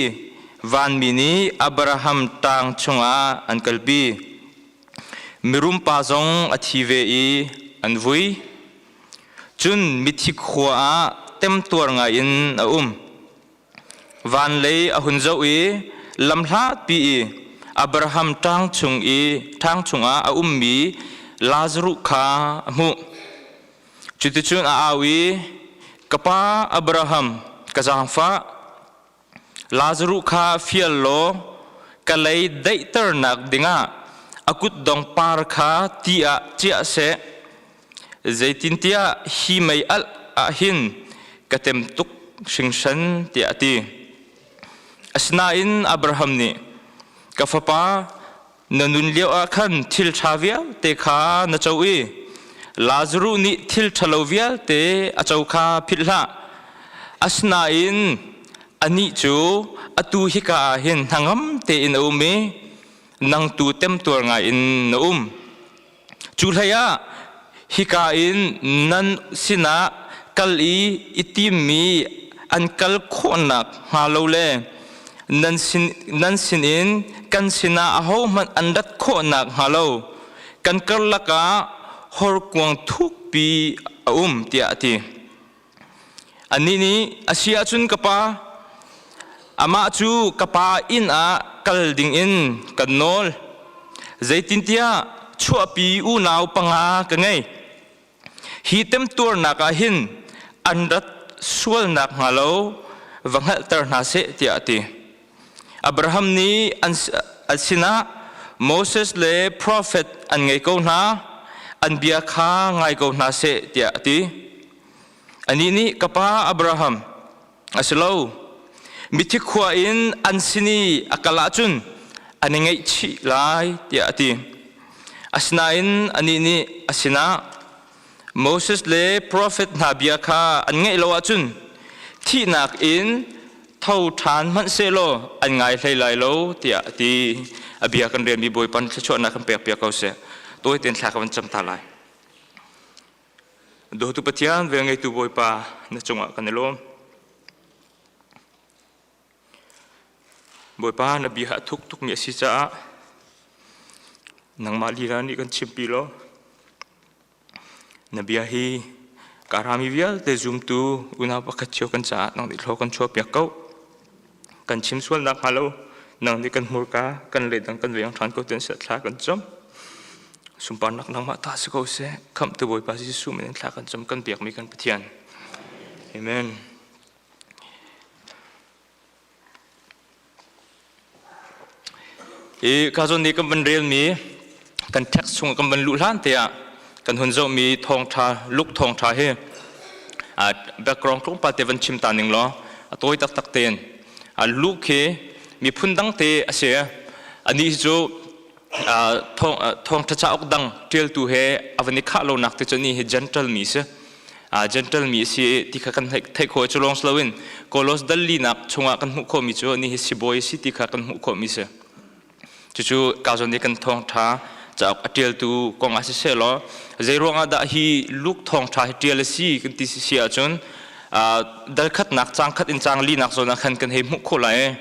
Speaker 9: vanmi nih Abraham ṭang chungah an kalpi. Mirum pa zong a thi ve i an vui. Cun mithi khua ah temtuar ngaiin a um. Van lei a hun zoh i lamhlatpi i Abraham ṭang chung i ṭang chungah a ummi Lazaruh kha a hmuh. Cuticun a au i, Ka pa Abraham, ka zaangfah. Lazaruh kha fial law ka lei daihternak dingah a kutdong par kha ti ah ciah seh. Zeitintiah hi mei alh ah hin ka tem tuk hringhran tiah a ti. Asinain Abraham nih, Ka fapa, na nun lio ah khan thil ṭha vialte kha na co i Lazaruh nih thil ṭhalo vialte a co kha philh hlah. Asinain anih cu atu hika ah hin hnangam tein a um i nang tu temtuar ngaiin na um. Cu hleiah hika in nan sinah kal i i timmi an kal khawhnak hnga lo le nan sinin kan sinah ahohmanh an rat khawhnak hnga lo kan karlak ah horkuang thukpi a um tiah a ti. Anih nih a si ahcun ka pa, amah cu ka pa inn ah kal dingin kan nawl. Zeitintiah chuahpi unau panga ka ngei. Hi temtuarnak ah hin an rat sualnak hnga lo va hngalhter hna seh tiah a ti. Abraham nih an sinah Moses le profet an ngei ko hna, an bia kha ngai ko hna seh tiah a ti. Anih nih ka pa Abraham, a si lo, mithi khua in an sin i a kal ahcun an i ngaihchih lai tiah a ti. Asinain anih nih a sinah Moses le profet hna bia kha an ngaih lo ahcun thihnak in tho ṭhan hmanh sehlaw an ngai hlei lai lo tiah a ti. A bia kan rianmi Bawipa thluachuahnak kan pek piak ko seh. Tawi tein thla ka van cam ta lai. Dawtu Pathian velngeitu Bawipa na cungah kan i lawm. Bawipa na bia a thuk tukmi a si caah nangmah lila nih kan chimpi law na bia hi karami vialte zumtu unau pakhat cio kan caah nang nih thlaw kan chuahpiak ko. Kan chim sual nak hnga lo nang nih kan hmurka kan leidang kan veng ṭhan ko tian thla kan cam. Sunparnak nangmah ta si ko seh. Khamhtu Bawipa Jesuh min in thla kan cam kan biakmi kan Pathian. Amen. I ka zawn nih kan van relmi kan text chung kan van luh hlan te ah kan hun zohmi thawngṭha luk thawngṭha hi background tlawmpal te van chim ta ning law a tawi taktak tein Luke hi miphun dang te a si. Anih cu thawngṭha cauk dang ṭialtu he a van i khah lonak te cu ni hi gentle mi si. Gentle mi si ti kha kan theih khawh cu lawng si loin Kolos dal linak chungah kan hmuh khawhmi cu ni hi sibawi si ti kha kan hmuh khawhmi si. Cucu ka zawn i kan thawngṭha cauk a ṭialtu kong ah siseh law zei ruangah dah hi Luke thawngṭha hi ṭial a si kan ti si ahcun dal khatnak caang khat in caang linak zawn ah khan kan hei hmuh khawh lai.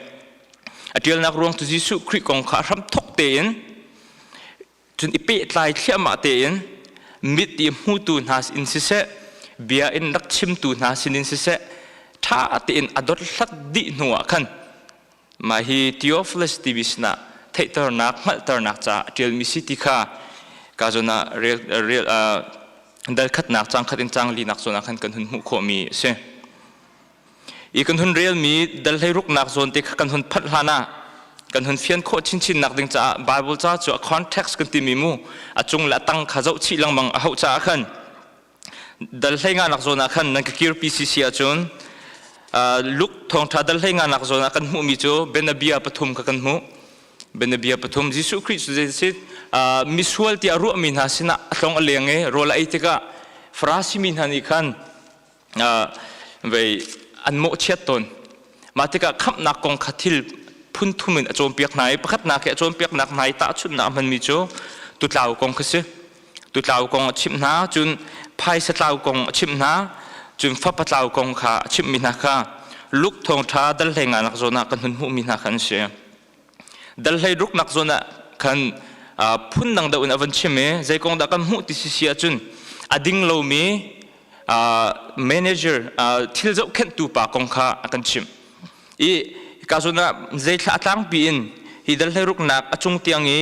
Speaker 9: A ṭialnak ruang cu Jesuh Khrih kong kha hram thok tein cun i pehtlai thliahmah tein mit i hmutu hna in siseh bia in rak chimtu hna sinin siseh ṭha tein a dothlat dih hnu ah khan mah hi Theophilus timi sinah theihternak hngalhternak caah a ṭialmi si ti kha ka zawn ah rel, rel, dal khatnak cang khat in cang linak zawn ah khan kan hun hmuh khawhmi a si. I kan hun relmi dal hleiruknak zawn te kha kan hun phanh hlan ah kan hun fian khawh chinchin nak ding caah Bible ca cu a context kan timi mu a cung le a tang kha zoh chih lengmang a hauh caah khan dal hlei nga nak zawn ah khan nan ka kir PCC ahcun Luke thawngṭha dal hlei nga nak zawn ah kan hmuhmi cu bianabia pathum kha kan hmuh bianabia pathum Jesuh Khrih cu zeisit misual tiah ruahmi hna sinah a tlong a leng i rawl a ei tikah Farasi mi hna nih khan vei an mawhchiat tawn. Mah tikah khamhnak kong kha thil phun thum in a cawnpiak hna i pakhatnak hi a cawnpiaknak hna i tahchunhnak a hmanmi cu tutlau kong kha si. Tutlau kong a chimh hna, cun phaisa tlau kong a chimh hna, cun fapa tlau kong kha a chimhmi hna kha Luke thawngṭha dal hlei nganak zawn ah kan hun hmuhmi hna kha an si. Dal hlei ruknak zawn ah khan phun dang deuh in a van chim i zei kong dah kan hmuh ti si si ahcun a ding lomi manager thil zohkhenhtu pa kong kha a kan chimh. I ka zawn ah zeithla a tlangpi in hi dal hlei ruknak a cung tiang i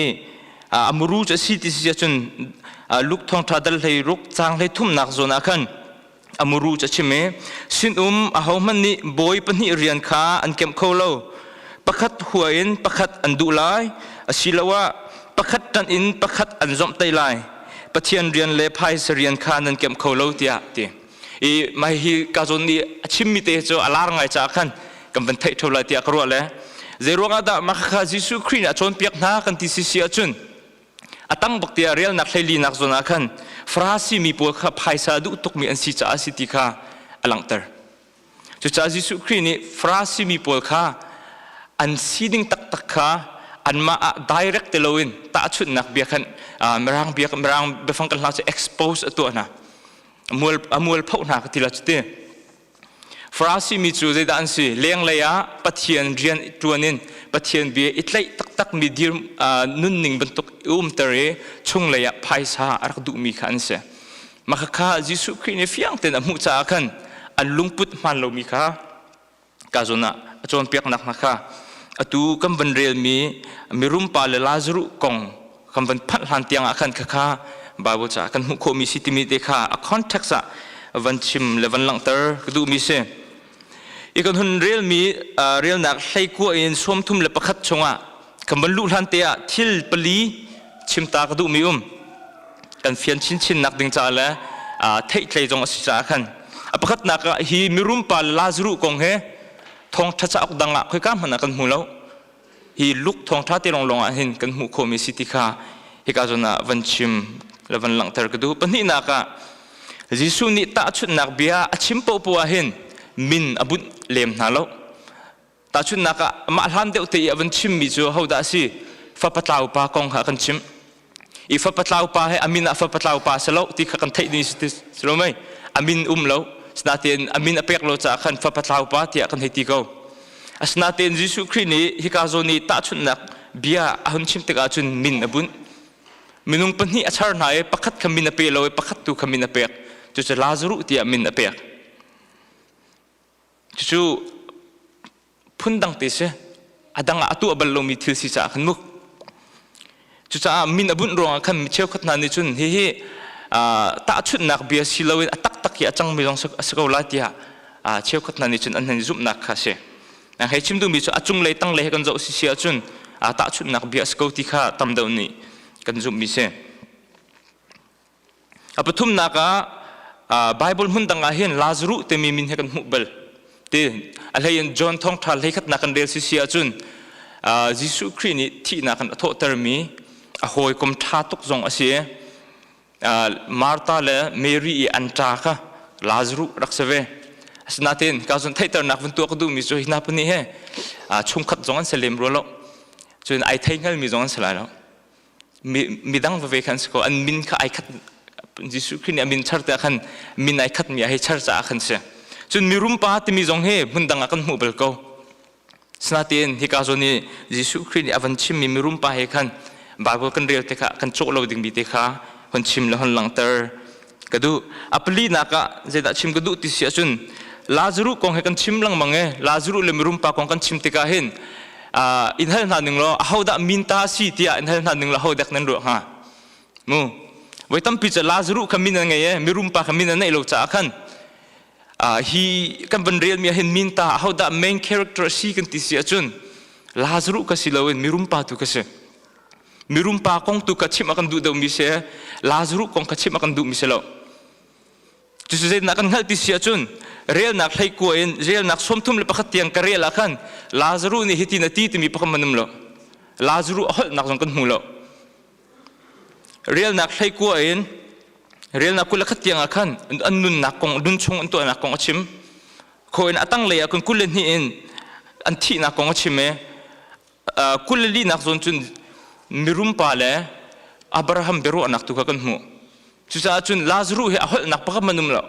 Speaker 9: a muru cu a si ti si ahcun Luke thawngṭha dal hlei ruk caang hlei thumnak zawn ah khan a muru cu a chim i sinum ahohmanh nih bawi pahnih rian kha an kemh kho lo pakhat hua in pakhat an duh lai asiloah pakhat ṭanh in pakhat an zomhtaih lai Pathian rian le phaisa rian kha nan kemh kho lo tiah ti i mah hi ka zawn nih a chimmi te cu a lar ngai caah khan kan van theih ṭheo lai tiah ka ruah le zei ruangah dah mah kha Jesuh Khrih nih a cawnpiak hna kan ti si si ahcun A tang bak tiah relnak hleilinak zawn ah khan Farasi mi pawl kha phaisa duh tukmi an si caah a si ti kha a langhter. Cucaah Jesuh Khrih nih Farasi mi pawl kha an sining taktak kha anmah ah direct te loin tahchunhnak bia khan mirang bia mirang biafang kan hlang cu expose a tuah hna. A mual phoh hna ka ti la cuti. Farasi mi cu zeidah an si? Lenglei ah Pathian rian ṭuan in Pathian bia i tlaih taktakmi dir nunning bantuk i umter i chunglei ah phaisa a rak duhmi kha an si. Mah kha Jesuh Khrih nih fiang tein a hmuh caah khan an lungput hmaan lomi kha ka zawn ah a cawnpiaknak hna kha atu kan van relmi mirum pa le Lazaruh kong kan van phanh hlan tiang ah khan khakha Bible ca kan hmuh khawhmi si timi te kha a context ah van chim le van langhter ka duhmi si. I kan hun relmi relnak hleikua in 31 chungah kan van luh hlan te ah thil pali chimta ka duhmi um kan fian chinchin nak ding caah le theihtlei zong a si caah khan a pakhatnak ah hi mirum pa Lazaruh kong he thawngṭha cauk dang ah khoika hmanh ah kan hmu lo hi Luke thawngṭha te lawnglawng ah hin kan hmuh khawhmi si ti kha hika zawn ah van chim le van langhter ka duh. Pahnihnak ah Jesuh nih tahchunhnak bia a chim paohpaoh ah hin min a bunh lem hna lo. Tahchunhnak ah mah hlan deuh te i a van chimmi cu hodah a si? Fapa tlau pa kong kha kan chim. I fapa tlau pa he a min ah fapa tlau pa si lo ti kha kan theih ding si lo mei? A min um lo. Sinain a min a pek lo caah khan fapa tlau pa tiah kan hei ti ko. Asinain Jesuh Khrih nih hika zawn i tahchunhnak bia a hun chim tikah cun min a bunh. Minung pahnih a char hna i pakhat kha min a pe lo i pakhat tu kha min a pek. Cucu Lazaruh tiah min a pek. Cucu phundang te si. A dang ah a tuah bal lomi thil si caah khan mu. Cucaah min a bunh ruangah khan mi cheukhat hna nih cun hihi tahchunhnak bia si loin a taktak hi a cangmi zong a si ko lai tiah cheukhat hna nih cun an hei zumhnak kha a si. Hei chim duhmi cu a cunglei tanglei he kan zoh si si ahcun tahchunhnak bia a si ko ti kha tam deuh nih kan zumhmi si. A pathumnak ah Bible hmun dang ah hin Lazaruh timi min he kan hmuh bal. Ti a hlei in John thawngṭha hleikhatnak kan rel si si ahcun Jesuh Khrih nih thihnak in a thawhtermi a hawikom ṭha tuk zong a si. Martha le Mary i an ṭa kha Lazaruh rak si ve. Asinain ka zun theihternak vun tuah ka duhmi cu hi hna pahnih he chungkhat zong an si lem rua lo. Cun ai thei hngalmi zong an si lai lo. Midang veve khan si ko an min kha ai khat. Jesuh Khrih nih a min char te khan min ai khat mi a hei char caah khan si. Cun mirum pa timi zong hi hmun dang ah kan hmuh bal ko. Sinain hika zawn i Jesuh Khrih nih a van chimmi mirum pa he khan Bible kan rel te kha kan cawh lo dingmi te kha hon chim le hon langhter ka duh. A palinak ah zeidah chim ka duh ti si ahcun Lazaruh kong he kan chim lengmang e. Lazaruh le mirum pa kong kan chim tikah hin in hal hna ning law ahodah min ta si tiah in hal hna ning law hodek nan ruah hnga mu? Voi tampi cu Lazaruh kha min an ngei e, mirum pa kha min an neih lo caah khan hi kan van rel mi ah hin min ta ahodah main character si kan ti si ahcun Lazaruh ka si loin mirum pa tu ka si. Mirum pa kong tu ka chim a kan duh deuhmi si, Lazaruh kong ka chim a kan duhmi si lo. Cucu zeitindah kan hngalh ti si ahcun relnak hleikua in relnak 31 tiang ka rel ah khan Lazaruh nih hitin a ti timi pakhat man um lo. Lazaruh a holhnak zong kan hmu lo. Relnak hleikua in relnak 21 tiang ah khan an nunnak kong, nun chung an tuahnak kong a chim. Kho in a tanglei ah kun 22 in an thihnak kong a chim i 24 nak zawn cun mirum pa le Abraham biaruahnak tu kha kan hmuh. Cucaah cun Lazaruh hi a holhnak pakhat man um lo.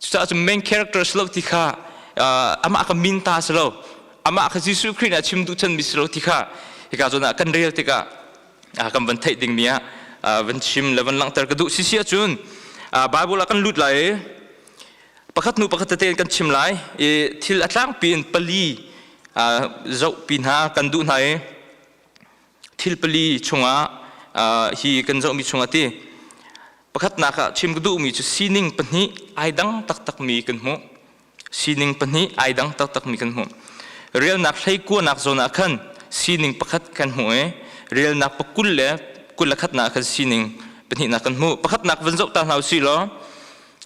Speaker 9: Cucaah cun main character si lo ti kha, amah kha min ta si lo, amah kha Jesuh Khrih nih a chim duh chanmi si lo ti kha hika zawn ah kan rel tikah kan van theih dingmi ah van chim le van langhter ka duh. Si si ahcun Bible ah kan lut lai i pakhat hnu pakhat tete in kan chim lai i thil a tlangpi in pali zohpi hna kan duh hna i thil pali chungah hi kan zohmi chungah ti pakhatnak ah chim ka duhmi cu sining pahnih ai dang taktakmi kan hmuh. Sining pahnih ai dang taktakmi kan hmuh. Relnak hleikuanak zawn ah khan sining pakhat kan hmuh i relnak pakul le 21 nak khan sining pahnihnak kan hmuh. Pakhatnak van zoh ta hna usih law,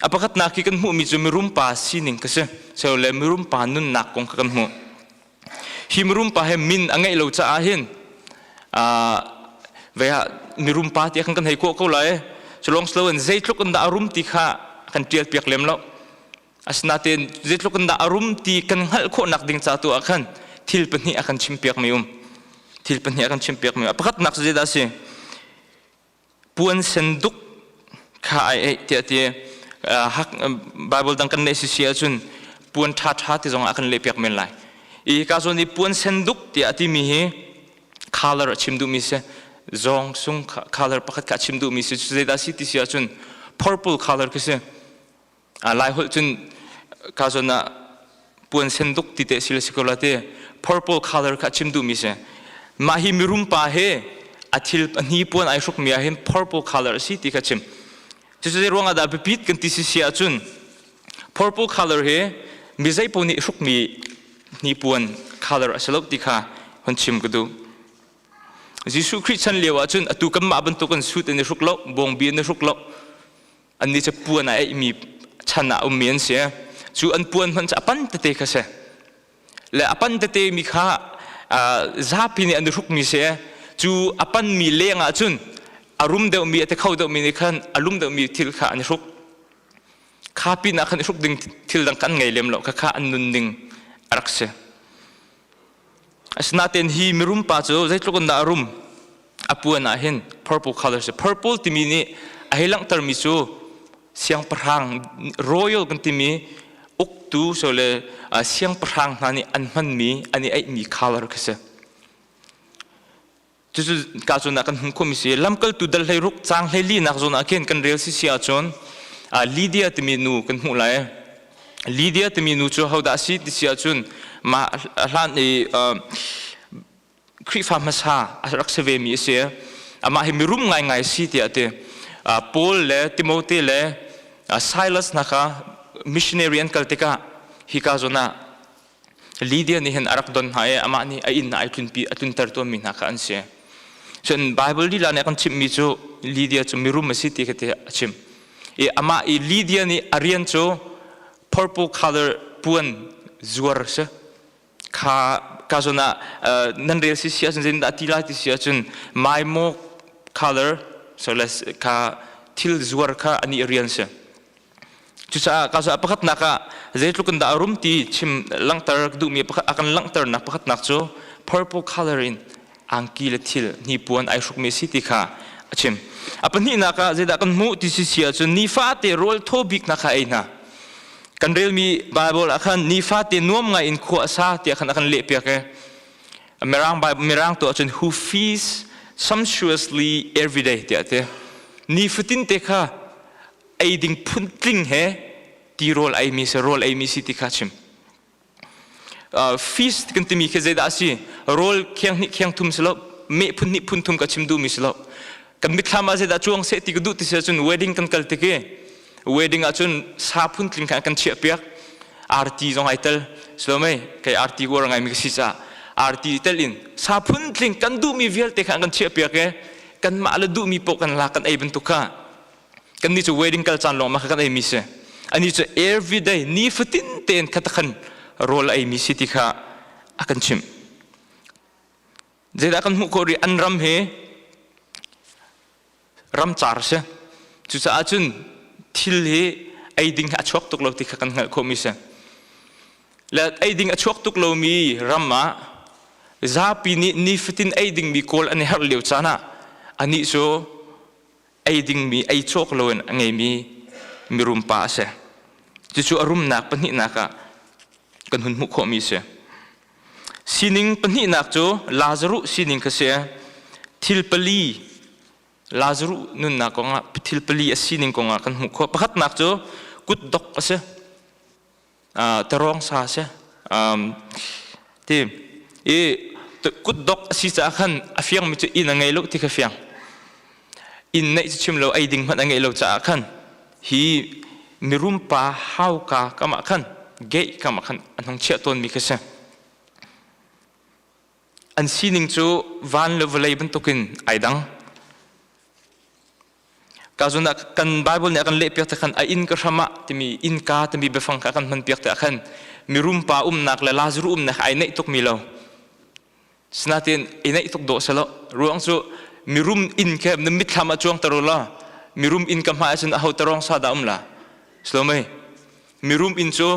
Speaker 9: a pakhatnak hi kan hmuhmi cu mirum pa sining ka si so le mirum pa nunnak kong kha kan hmuh. Hi mirum pa he min a ngeih lo caah hin ve ah mirum pa tiah kan kan hei kawh ko lai. Cu lawng si loin zeitluk in dah a rum ti kha kan tial piak lem lo. Asinain zeitluk in dah a rum ti kan hngalh khawhnak ding ca tu ah khan thil pahnih a kan chimpiak mi um. Thil pahnih a kan chimpiak mi. Pakhatnak cu zeidah a si? Puan sen duk kha ai eih tiah ti. Hak Bible dang kan neih si si ahcun puan ṭha ṭha ti zong ah kan leh piak men lai. I ka zawn i puan sen duk tiah a timi hi color a chim duhmi si. Zawng sung color pakhat kha a chim duhmi si. Zeidah si ti si ahcun purple color khi si. Lai holh cun ka zawn ah puan sen duk ti te si le si ko la ti. Purple color kha chim duhmi si. Mah hi mirum pa he a thil a hni puan ai hrukmi ah hin purple color a si ti kha chim. Cucu zei ruangah dah biapit kan ti si si ahcun purple color hi mi zei paoh nih hrukmi hnipuan color a si lo ti kha hun chim ka duh. Jesuh Khrih chan lio ahcun atu kanmah bantuk in suit an i hruk lo, bawngbi an i hruk lo. Annih cu puan a eihmi chan ah ummi an si. Cu an puan hmanh cu a pan tete kha si. Le a pan tete mi kha zapi nih an i hrukmi si. Cu a panmi leng ah cun a rum deuhmi, a ti kho deuhmi nih khan a lum deuhmi thil kha an i hruk. Kha pin ah khan i hruk ding thil dang kha an ngei lem lo. Khakha an nunning a rak si. Asinain hi mirum pa cu zeitluk in dah a rum? A puan ah hin purple color si. Purple timi nih a hei langhtermi cu Siangpahrang royal kan timi uktu so le siangpahrang hna nih an hmanmi an i aihmi color khi si. Cucu ka zawn ah kan hmuh khomi si. Lamkaltu dal 16 caang 14 nak zawn ah khin kan rel si si ahcun Lydia timi nu kan hmuh lai. Lydia timi nu cu hodah si ti si ahcun mah hlan i Khrihfa hmasa a rak si ve mi a si. Amah hi mirum ngaingai si tiah a ti. Paul le Timote le Silas hna kha missionary an kal tikah hika zawn ah Lydia nih hin a rak don hna i amah nih a inn ah ai tlunpi a tlunter tawnmi hna kha an si. Cun Bible lila nih a kan chimhmi cu Lydia cu mirum a si ti kha ti a chim. I amah i Lydia nih a rian cu purple color puan zuar a si. Kha ka zawn ah nan rel si si ahcun zeitindah a ti lai ti si ahcun maimawk color so le kha thil zuar kha ani rian si. Cucaah ka zawn pakhatnak ah zeitluk in dah a rum ti chim langhter duhmi pakhat a kan langhternak pakhatnak cu purple color in angki le thil hnipuan ai hrukmi si ti kha a chim. A pahnihnak ah zeidah kan hmuh ti si si ahcun nifate rawl thaw bik hna kha ei hna. Kan relmi Bible ah khan nifate nuam ngai in khua a sa tiah khan a kan lehpiak i Mirang Bible Mirang tu ahcun who feasts sumptuously every day tiah a ti. Nifatin te kha ei ding phuntling he tirawl ei mi si rawl ei mi si ti kha chim. Feast kan timi khi zeidah a si? Rawl kheng hnih kheng thum si lo, meh phun hnih phun thum ka chim duhmi si lo. Kan mitthlam ah zeidah cuang seh ti ka duh ti si ahcun wedding kan kal tik i wedding ahcun sa phun tling kha kan chiah piak. Arti zong ai tel. Silo mei, kei arti uar ngaimi ka si caah arti tel in sa phun tling kan duhmi vialte kha kan chiah piak i kanmah le duhmi paoh kan lak kan ei bantuk kha Kannih cu wedding kal caan lawng mah kha kan eimi si. Anih cu every day nifatin tein khatakhan rawl a eimi si ti kha a kan chimh. Zeidah kan hmuh khawh rih? An ram hi ramcar si. Cucaah cun thil hi ei ding hi a chuak tuk lo ti kha kan hngalh khawhmi si. Le ei ding a chuak tuk lomi ram ah zapi nih nifatin ei dingmi kawl an i harh lio caan ah anih cu ei dingmi ei cawk loin a ngeimi mirum pa a si. Cucu a rumnak pahnihnak ah kan hun hmuh khawhmi a si. Sining pahnihnak cu Lazaruh sining kha si. Thil pali Lazaruh nunnak kongah thil pali a sining kongah kan hmuh khawh. Pakhatnak cu kutdok a si. Tarawng sa a si. Ti i kutdok a si caah khan a fiangmi cu inn a ngei lo ti kha fiang. Inn neih cu chim lo ei ding hmanh a ngeih lo caah khan hi mirum pa hauka kam ah khan gate kam ah khan an hung chiah tawnmi kha si. An sining cu van le vawlei bantukin ai dang. Ka zun ah kan Bible nih a kan lehpiak te khan a inn ka hram ah timi innka timi biafang kha a kan hmanpiak te ah khan mirum pa umnak le Lazarus umnak ai neih tukmi lo. Sinain i neih tuk dawh selo. Ruang cu mirum inn khe na mitthlam ah cuang ter la mirum inn ka hmai ahcun aho tarong sa dah um la. Silo mei mirum inn cu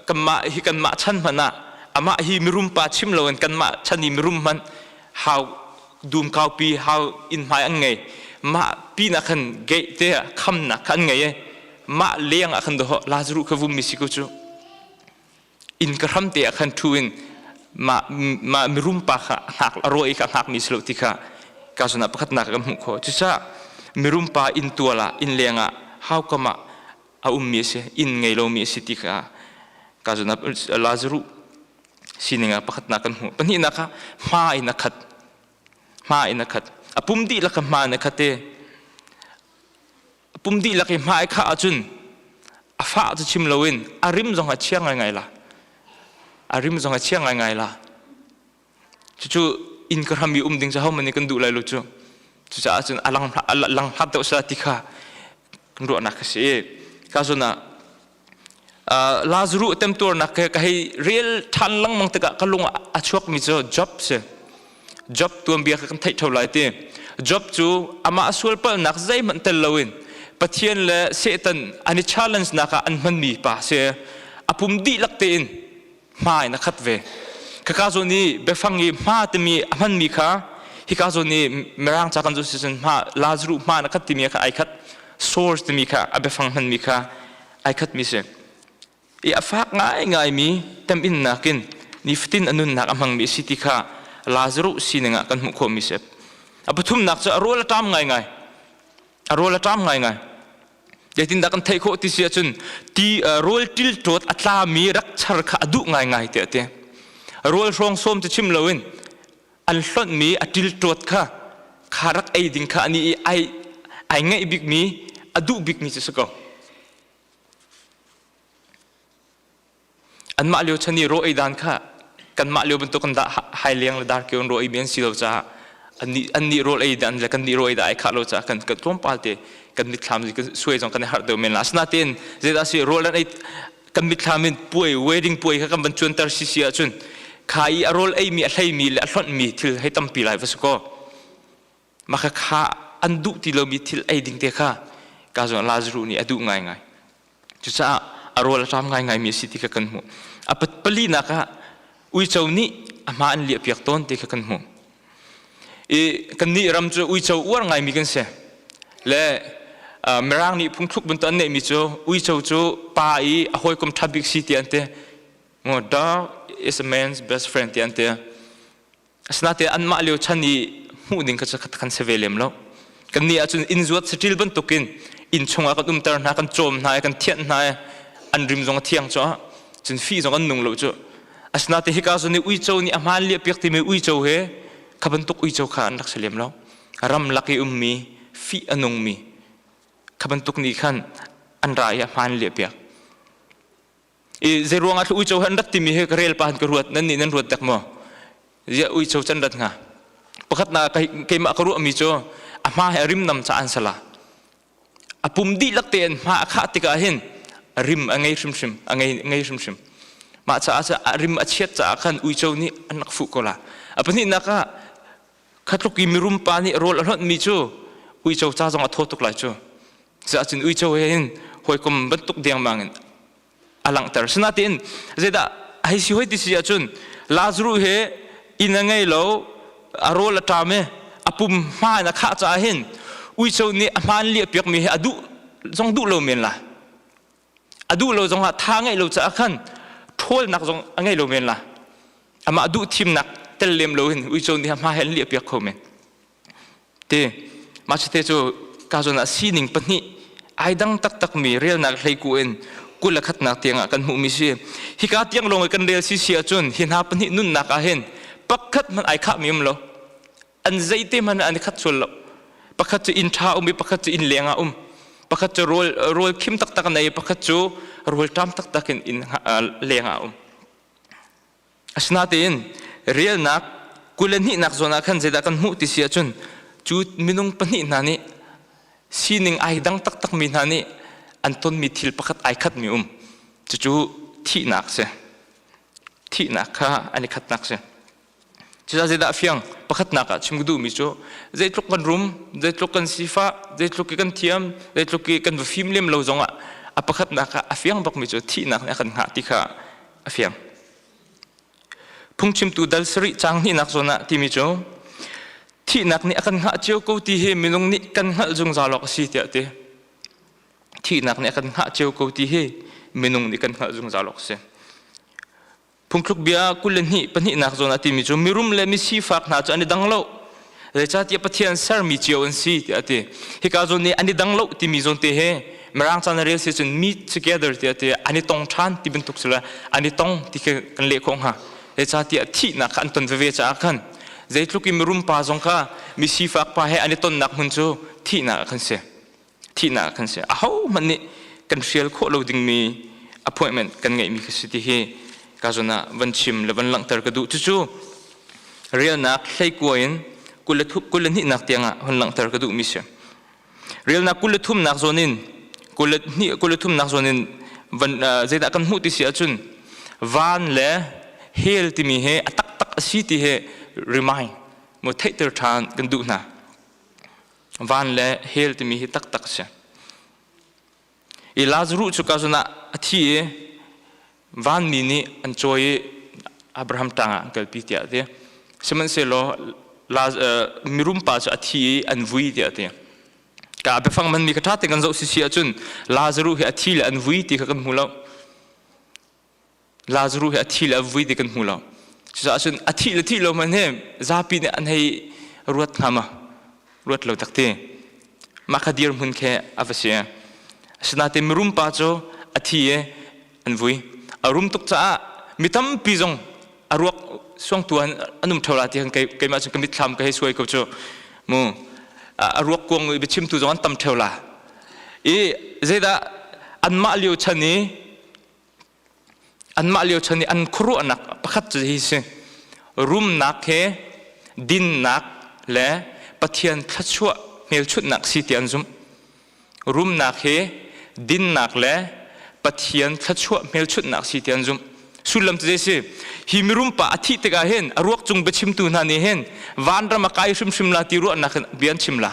Speaker 9: kanmah hi kanmah chan hmanh ah amah hi mirum pa chim loin kanmah chan i mirum hmanh hau dum kaupi hau inn hmai an ngei mah pinah khan gate te khamnak kha an ngei i mah leng ah khan doh Lazarus kha vum mi si ko cu inn ka hram te ah khan thu in mah mah mirum pa kha hngak a rawi kha hngak mi si lo ti kha ka zun ah pakhatnak kan hmuh khawh cucaah mirum pa inn tual ah inn leng ah haukam ah a ummi a si inn ngei lomi a si ti kha ka zun Lazarus sining ah pakhatnak kan hmuh pahnihnak ah hma in a khat hma in a khat a pum dihlak kha hma in a khat i a pum dihlak i hma i khah ahcun a fah cu chim loin a rim zong a chia ngaingai la a rim zong a chia ngaingai la Cucu inn ka hram i um ding cu hohmanh nih kan duh lai lo cu. Cucaah cun a lang lang hlat deuh seh ti kha kan ruahnak a si. Ka zawn ah Lazarus temtuarnak he ka hei rel ṭhan lengmang tikah ka lung a chuakmi cu Job si. Job tuanbia kha kan theih ṭheo lai ti. Job cu amah sualpalhnak zeihmanh tel loin Pathian le Satan an i challenge nak ah an hmanmi pa si. A pum dihlak tein hma in a khat ve. Khaka zawn i biafang i hma timi a hmanmi kha hika zawn i Mirang ca kan zoh si cun hma Lazarus hma na khat timi kha ai khat. source timi kha a biafang hmanmi kha ai khatmi si. I a fak ngaingaimi teminnak in nifatin a nunnak a hmangmi a si ti kha Lazarus sining ah kan hmuh khawhmi si. A pathumnak cu a rawl a ṭam ngaingai. A rawl a ṭam ngaingai. Zeitindah kan theih khawh ti si ahcun ti rawl ṭilṭawt a tlami rak char kha a duh ngaingai tiah a ti. Rawl hrawng sawm cu chim loin an hlonhmi a ṭilṭawt kha kha rak ei ding kha ani i ai ai ngaih bikmi a duh bikmi cu si ko. Anmah lio chan i raw ei dan kha kanmah lio bantuk kan dah hai leng le dar keu in raw ei mi an si lo caah annih annih rawl ei dan le kan nih raw ei dah ai khah lo caah kan kan tlawmpal te kan mitthlam kan suai zong kan i harh deuh men la asinain zeidah si rawl an ei kan mitthlam in puai wedding puai kha kan van cuanter si si ahcun kha i a rawl ei mi a hlei mi le a hlonh mi thil hei tampi lai va si kaw mah kha kha an duh ti lomi thil ei ding te kha ka zawn Lazarus nih a duh ngaingai. Cucaah a rawl a ṭam ngaingaimi a si ti kha kan hmuh. A palinak ah uico nih a hma an liahpiak tawn ti kha kan hmuh. I kannih ram cu uico uar ngaimi kan si. Le Mirang nih phungthluk bantuk an neihmi cu uico cu pa i a hawikom ṭha bik si ti an ti. Dog is a man's best friend ti an ti. Asinain anmah lio chan i hmuh ding kha cu kan si ve lem lo. Kannih ahcun inn zuat saṭil bantukin inn chungah kan umter hna, kan cawm hna i kan thianh hna i an rim zong a thiang cu cun fih zong an nung lo cu. Asinain hika zawn i uico nih a hmaan liahpiak timi uico he kha bantuk uico kha an rak si lem lo. Ramlak i ummi, fih a nungmi kha bantuk nih khan an ra i a hmaan liahpiak. I zeiruang ah uico han rat timi hi ka rel pahan ka ruat nan nih nan ruat dek maw? Ziah uico can rat hnga? Pakhat na keimah ka ruahmi cu a hma he a rim nam ca an sala. A pum dihlak tein hma a khah tikah hin a rim a ngei hrimhrim, a ngei ngei hrimhrim. Mah caah cu a rim a chiat caah khan uico nih an rak fuh ko la. A pahnihnak ah khatluk i mirum pa nih rawl a hlonhmi cu uico ca zong a thaw tuk lai cu. Cuahcun uico he hin hawikom bantuk dengmang in a langhter. Sinain zeidah hei si hoi ti si ahcun Lazarus he inn a ngei lo, a rawl a ṭam i a pum hma in a khah caah hin uico nih a hmaan liahpiakmi hi a duh zong duh lo men la. A duh lo zong ah tha ngeih lo caah khan ṭhawlnak zong a ngei lo men la. Amah duh thimnak tel lem lo hin uico nih a hma he an liahpiak kho men. Ti mah cu cu ka zawn ah sining pahnih ai dang taktakmi relnak hleiku in 21nak tiangah kan hmuhmi si. Hika tiang lawng i kan rel si si ahcun hi hna pahnih nunnak ah hin pakhat hmanh ai khahmi um lo. An zeite hmanh an i khat sual lo. Pakhat cu inn ṭha um i pakhat cu inn leng ah um. Pakhat cu rawl rawl khim taktak an ei pakhat cu rawl ṭam taktak in inn leng ah um. Asinain relnak 22nak zawn ah khan zeidah kan hmuh ti si ahcun cu minung pahnih hna nih sining ai dang taktakmi hna nih an tonmi thil pakhat ai khatmi um. Cucu thihnak si. Thihnak kha an i khatnak si. Cucaah zeidah a fiang? Pakhatnak ah chim ka duhmi cu zeitluk kan rum, zeitluk kan sifah, zeitluk i kan thiam, zeitluk i kan va fim lem lo zongah a pakhatnak ah a fiang bakmi cu thihnak nih a kan hngah ti kha a fiang. Phungchimtu dal sarih caang hnihnak zawn ah timi cu thihnak nih a kan hngah cio ko ti hi minung nih kan hngalh zungzal awk a si tiah a ti. Thihnak nih a kan hngah cio ko ti hi minung nih kan hngalh zungzal awk a si. Phungthluk bia 22 pahnihnak zawn ah timi cu mirum le misifak hna cu an i dang lo. Zeicahtiah Pathian sermi cio an si tiah a ti. Hika zawn nih an i dang lo timi zawn te he Mirang ca na rel si cun meet together tiah ti an i tong ṭhan ti bantuk sila an i tong ti khi kan leh khawh hnga. Zeicahtiah thihnak kha an ton veve caah khan zeitluk i mirum pa zong kha misifak pa he an i tonnak hmun cu thihnak ah khan si. Thihnak ah khan si. Ahohmanh nih kan hrial khawh lo dingmi appointment kan ngeihmi kha si ti hi ka zawn ah van chim le van langhter ka duh. Cucu relnak hleikua in 22nak tiangah hun langhter ka duhmi si. Relnak 23nak zawn in 22 23nak zawn in van zeidah kan hmuh ti si ahcun van le hell timi hi a taktak a si ti hi remind mo theihter ṭhan kan duh hna. Van le hell timi hi taktak a si. I Lazarus cu ka zawn ah a thi i vanmi nih an cawi i Abraham tangah an kalpi tiah a ti. Sihmanhsehlaw mirum pa cu a thi i an vui tiah a ti. Ka biafang man mi kha ṭha tein kan zoh sisi ahcun Lazaruh hi a thi le an vui ti kha kan hmu lo. Lazaruh hi a thi le a vui ti kan hmu lo. Cucaah cun a thih le thih lo hmanh hi zapi nih an hei ruat hnga ma? Ruat lo tak ti. Mah kha dirhmun khi a va si. Asinain mirum pa cu a thi i an vui. A rum tuk caah mi tampi zong a ruak suangtu an an um ṭheo la ti khan keimah cun ka mitthlam ka hei suai ko cu. Mu a ruak kuang i biachimtu zong an tam ṭheo la. I zeidah anmah lio chan i Anmah lio chan i an khuaruahnak pakhat cu hi si. Rumnak he dinnak le Pathian thluachuah hmelchunhnak si ti an zumh. Rumnak he dinnak le Pathian thluachuah hmelchunhnak si ti an zumh. Sullam cu zei si? Hi mirum pa a thih tikah hin a ruak cung biachimtu hna nih hin vanram a kai hrimhrim la ti ruahnak in bia an chim la.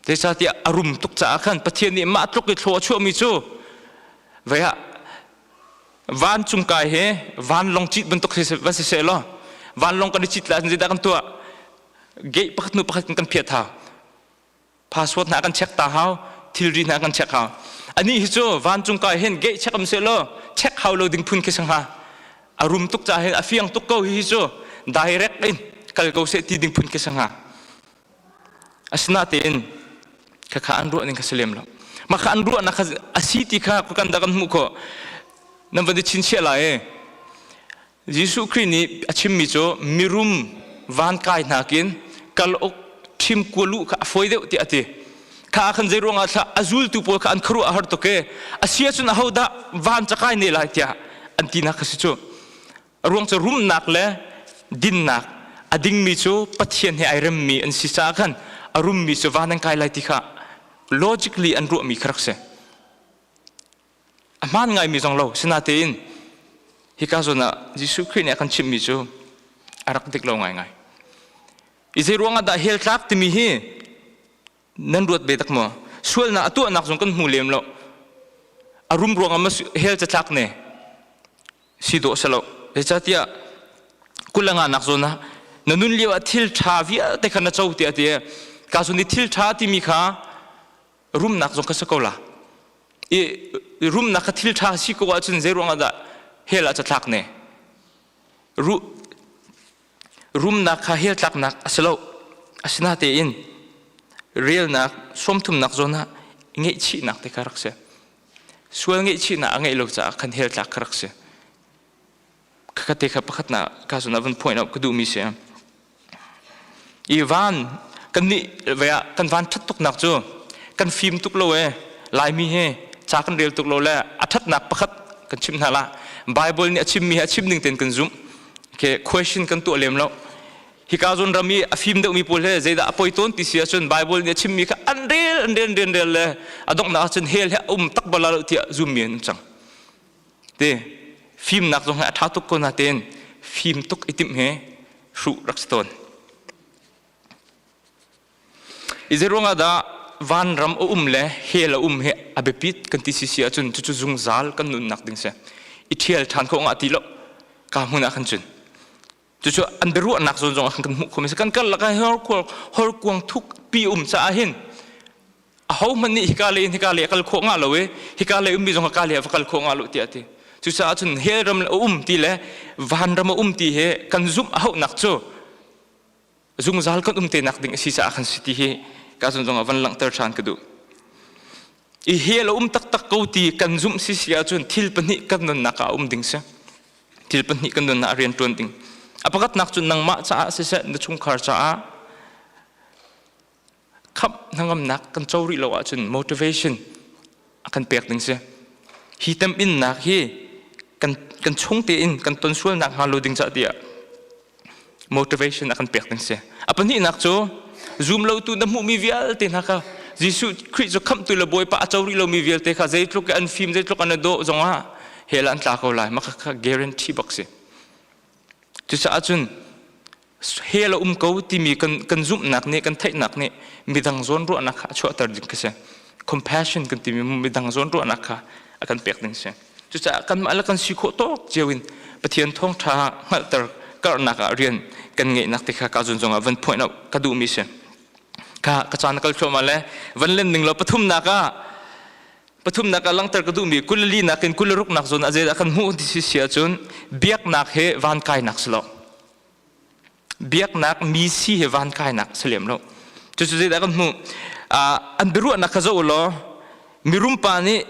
Speaker 9: Zeicahtiah a rum tuk caah khan Pathian nih mah tluk i thlaw a chuahmi cu vei ah vancung kai he vanlawng cit bantuk va si seh law vanlawng kan i cit lai zeidah kan tuah gate pakhat hnu pakhat kan phiat hau password hna kan check ta hau thilri hna kan check hau anih hi cu vancung kai hin gate check am seh law check hau lo ding phun khi sang ha a rum tuk caah hin a fiang tuk ko hi cu direct in kal ko seh ti ding phun khi sang ha Asinain khakha an ruah ning kha si lem lo. Mah kha an ruahnak kha a si ti kha kan dah kan hmuh khawh. Nan van i chinchiah lai e. Jesuh Khrih nih a chimmi cu mirum van kai nakin kal uk ṭhim kualuh kha a fawi deuh tiah a ti. Kha ah khan zei ruangah thla a zultu pawl kha an khuaruah a har tuk e. A si ahcun ahodah van cakai ne lai tiah an tinak kha si cu. A ruang cu rumnak le dinnak a dingmi cu Pathian he ai remmi an si caah khan a rummi cu van an kai lai ti kha logically an ruahmi kha rak si. A hmaan ngaimi zong lo sinatein hika zawn ah Jesuh Khrih nih a kan chimhmi cu a rak dik lo ngaingai. I zei ruangah dah hell tlak timi hi nan ruat ve tak maw sualnak a tuahnak zong kan hmu lem lo a rum ruangah ma hell catlak ne si dawh si lo zeicahtiah kulanga nak zawn ah na nun lio ah thil ṭha vialte kha na co tiah ti ka sun i thil ṭha timi kha rumnak zong kha si ko la i rumnak kha thil ṭha si ko ahcun zei ruangah dah hell ah catlak ne rumnak kha hell tlaknak a si lo asinatein relnak sawmthumnak zawn ah ngeihchihnak te kha rak si Sual ngeihchihnak a ngeih lo caah khan hell tlak kha rak si. Khakate kha pakhat na ka zun ah van point out ka duhmi si. I van kan nih vea kan van ṭhat tuknak cu kan fim tuk lo e Laimi he ca kan rel tuk lo le a ṭhatnak pakhat kan chim hna la Bible nih a chimmi hi a chim ning tein kan zumh. Okay, question kan tuah lem lo. Hika zawn ram i a fim deuhmi pawl he zeidah a poi tawn ti si ahcun Bible nih a chimmi kha an rel an rel an rel le a donghnak ahcun hell he a um tak bal lo tiah zummi an um cang. Ti fimnak zong he a ṭha tuk ko na tein fim tuk i timh he hruh rak si tawn. I zeiruangah dah vanram a um le hell a um hi a biapit kan ti sisi ahcun cucu zungzal kan nunnak ding si. I ṭhial ṭhan khawh ngah ti lo ka hmun ah khan cun. Cucu an biaruahnak zawn zong ah kan hmuh khomi si. Kan karlak ah horkuang thuk pi um caah hin aho hmanh nih hika lei in hika lei a kal khawh nga lo i hika lei ummi zong hika lei ah va kal khawh nga lo tiah a ti. Cucaah cun hell ram a um ti le van ram a um ti hi kan zumh a hauhnak cu zungzal kan um te nak ding a si caah khan si ti hi ka zun zong ah van langhter ṭhan ka duh. I hell a um taktak ko ti kan zumh si si ahcun thil pahnih kan nunnak ah a um ding si. Thil pahnih kan nunnak ah rian ṭuan ding. A pakhatnak cu nangmah caah siseh na chungkhar caah khamh hnangamnak kan co rih lo ahcun motivation a kan pek ding si. Hi temhinnak hi kan kan chung tein kan ton sualnak hnga lo ding caah tiah motivation a kan pek ding si. A pahnihnak cu zum lotu na hmuhmi vialte hna kha Jesuh Khrih cu khamhtu le Bawipa a co rih lomi vialte kha zeitluk an fim zeitluk an dawh zongah hell an tla ko lai mah kha guarantee bak si. Cucaah cun hell a um ko timi kan kan zumhnak nih kan theihnak nih midang zawn ruahnak kha a chuahter ding khi si. Compassion kan timi midang zawn ruahnak kha a kan pek ding si. Cucaah kanmah le kan si khawh tawk cio in Pathian thawngṭha hngalhter karhnak ah rian kan ngeihnak te kha ka zun zongah van point out ka duhmi si. Ka ka caan kal thluahmah le van len ning lo pathumnak ah pathumnak ah langter ka duhmi kulali nakin kularuk nak zawn ah zeidah kan hmuh ti si si ahcun biaknak he van kainak si lo. Biaknak mi si he van kainak si lem lo. Cucu zeidah kan hmuh? An biaruahnak kha zoh u law mirum pa nih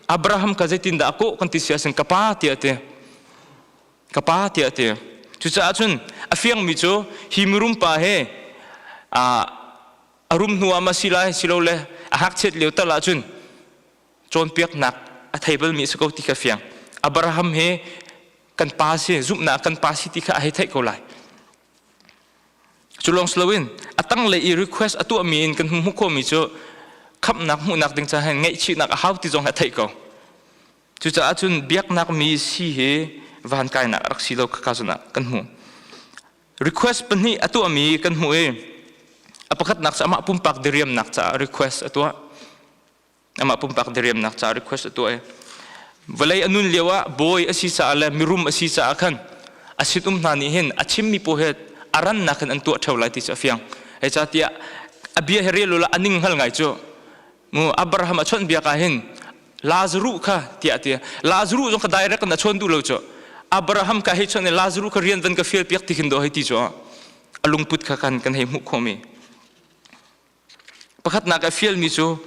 Speaker 9: Abraham kha zeitindah a kawh kan ti si ahcun ka pa tiah a ti. Ka pa tiah a ti. Cucaah cun a fiangmi cu hi mirum pa he a rum hnu ah ma si lai silole a hngakchiat lio tal ahcun cawnpiaknak a thei balmi a si ko ti kha fiang. Abraham hi kan pa si, zumhnak kan pa si ti kha a hei theih ko lai. Cu lawng si loin a tanglei i request a tuahmi in kan hmuh khawhmi cu khamhnak hmuhnak ding caah hin ngaihchihnak a hau ti zong hi a theih ko. Cucaah cun biaknak mi si hi van kainak rak si lo kha zun ah kan hmuh. Request pahnih a tuahmi kan hmuh i a pakhatnak cu amah pumpak diriamnak caah request a tuah. Amah pumpak diriamnak caah request a tuah i vawlei a nun lio ah bawi a si caah le mirum a si caah khan a sinum hna nih hin a chimmi pawl he a rannak in an tuah ṭheo lai ti cu a fiang. Zeicahtiah a bia hi rel u law a ning hngal ngai cu. Mu Abraham a chawnh biak ah hin Lazaruh kha tiah ti Lazaruh zong kha direct in a chawn duh lo cu Abraham ka hei chawnh i Lazaruh kha rian van ka fial piak ti khin do hei ti cu a lungput kha kan kan hei hmuh khawhmi pakhatnak a fialmi cu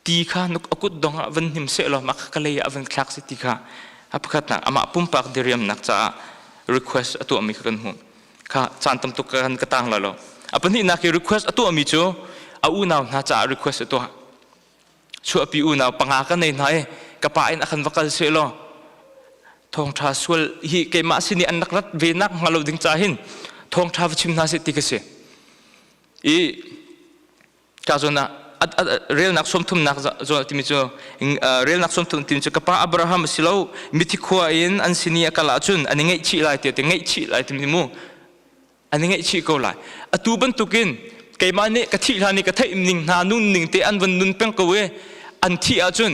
Speaker 9: ti kha nuk a kut dong ah van hnim seh law mah kha ka lei ah van thlak si ti kha a pakhatnak amah pumpak diriamnak caah request a tuahmi kha kan hmuh kha caan tam tuk kan ka tang la lo a pahnihnak i request a tuahmi cu a unau hna caah request a tuah chuahpi unau panga ka nei hna i ka pa in a kan va kal seh law thawngṭha sual hi keimah sin i an rak rat ve nak hnga lo ding ca hin thawngṭha va chim hna seh ti ka si i ka zawn ah relnak sawmthumnak zawn timi cu relnak sawmthum timi cu ka pa Abraham si lo mithi khua in an sin i a kal ahcun an i ngaihchih lai ti ngaihchih lai timi mu an i ngaihchih ko lai atu bantukin keimah nih ka thih hlan i ka theih ning hna nun ning te an van nun peng ko i an thih ahcun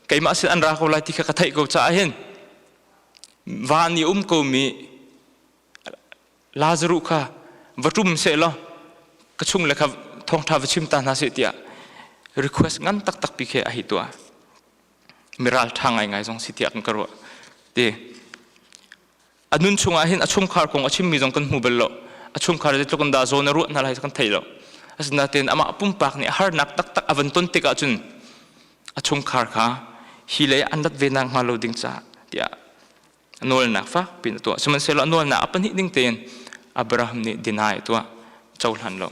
Speaker 9: keimah sin an ra ko lai ti kha ka theih ko caah hin van i um ko mi Lazaruh kha va ṭum seh law ka chung le kha thawngṭha va chim ta hna seh tiah request ngan taktak pi khi a hei tuah. Miral ṭha ngaingai zong si tiah kan ka ruah. Ti a nun chungah hin a chungkhar kong a chimmi zong kan hmu bal lo. A chungkhar zeitluk in dah zawn a ruah hna lai kan thei lo. Asinain amah pumpak nih harnak taktak a van ton tikah cun a chungkhar kha hi lei an rat ve nak hnga lo ding caah tiah nawlnak fak piin a tuah. Sihmanhsehlaw a nawlnak a pahnih ding tein Abraham nih deny a tuah, cohlan lo.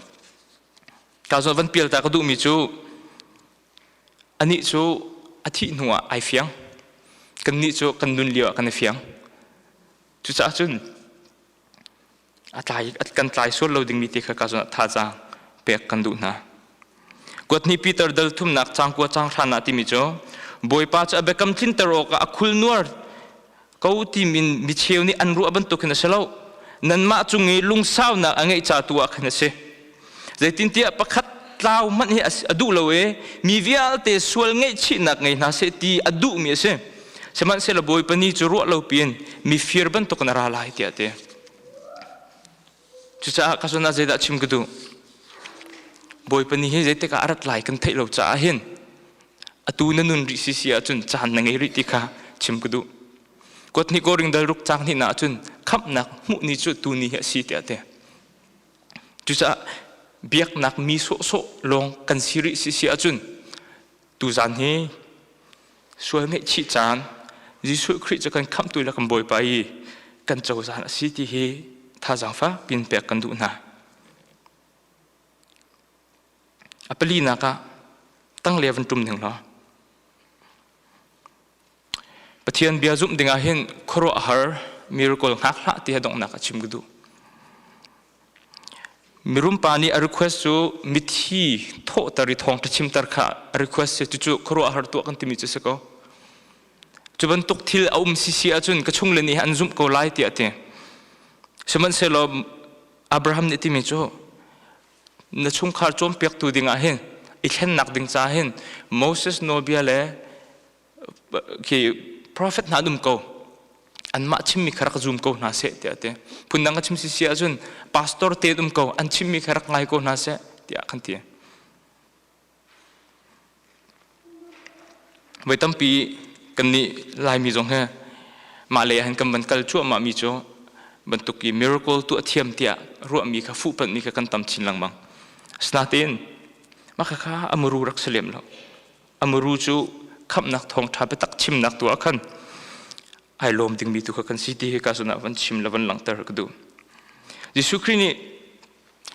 Speaker 9: Ka zawn van pial ta ka duhmi cu anih cu a thih hnu ah ai fiang. Kannih cu kan nun lio ah kan i fiang. Cucaah cun a tlai kan tlai sual lo dingmi te kha ka zawn ah thazaang pek kan duh hna. Kuat ni Peter dal thumnak cang kua cang hran ah timi cu Bawipa cu a biakam tlinter awkah a khulnuar ko timin micheu nih an ruah bantuk hin a si lo. Nanmah cung i lungsaunak a ngeih ca tu ah khan a si. Zeitintiah pakhat tlau hmanh hi a duh lo i mi vialte sual ngaihchihnak ngei hna seh ti a duhmi a si. Sihmanhsehlaw Bawipa ni cu ruah lo piin mifir bantukin a ra lai tiah a ti. Cucaah ka zawn ah zeidah chim ka duh? Bawipa ni hi zeitik ah a rat lai kan theih lo caah hin atu na nun rih si si ahcun caan na ngei rih ti kha chim ka duh. Kuat hnih koring dal ruk caang hnih na ahcun khamhnak hmuh ni cu tu ni hi a si tiah a ti. Cucaah biaknak mi sawhsawh lawng kan si rih si si ahcun tuzan hi sual ngaihchih caan Jesuh Khrih cu kan khamhtu le kan Bawipa i kan cozan a si ti hi thazaang fak pin pek kan duh hna. A palinak ah tangle van ṭum ning law Pathian bia zumh dingah hin khuaruahhar miracle hngak hlah ti he donghnak a chim ka duh. Mirum pa nih a request cu mithi thawhter i thawngṭha chimter kha a request si cucu khuaruahhar tuah kan timi cu si ko. Cu bantuk thil a um sisi ahcun ka chungle nih an zumh ko lai tiah a ti. Sihmanhsehlaw Abraham nih timi cu na chungkhar cawnpiaktu dingah hin i thlennak ding caah hin Moses nawlbia le khi prophet hna an um ko anmah chimmi kha rak zum ko hna seh tiah a ti phundang ka chim si si ahcun pastor te um ko an chimmi kha rak ngai ko hna seh. tiah kan ti. Voi tampi kannih Laimi zong hi mah lei ah hin kan van kal cuahmah mi cu bantuk i miracle tuah thiam tiah ruahmi kha fuhpanh mi kha kan tam chin lengmang. Asinain mah khakha a muru rak si lem lo. A muru cu khamhnak thawngṭha biatak chimnak tu ah khan ai lawm dingmi tu kha kan si ti hi ka zun ah van chim le van langhter ka duh. Jesuh Khrih nih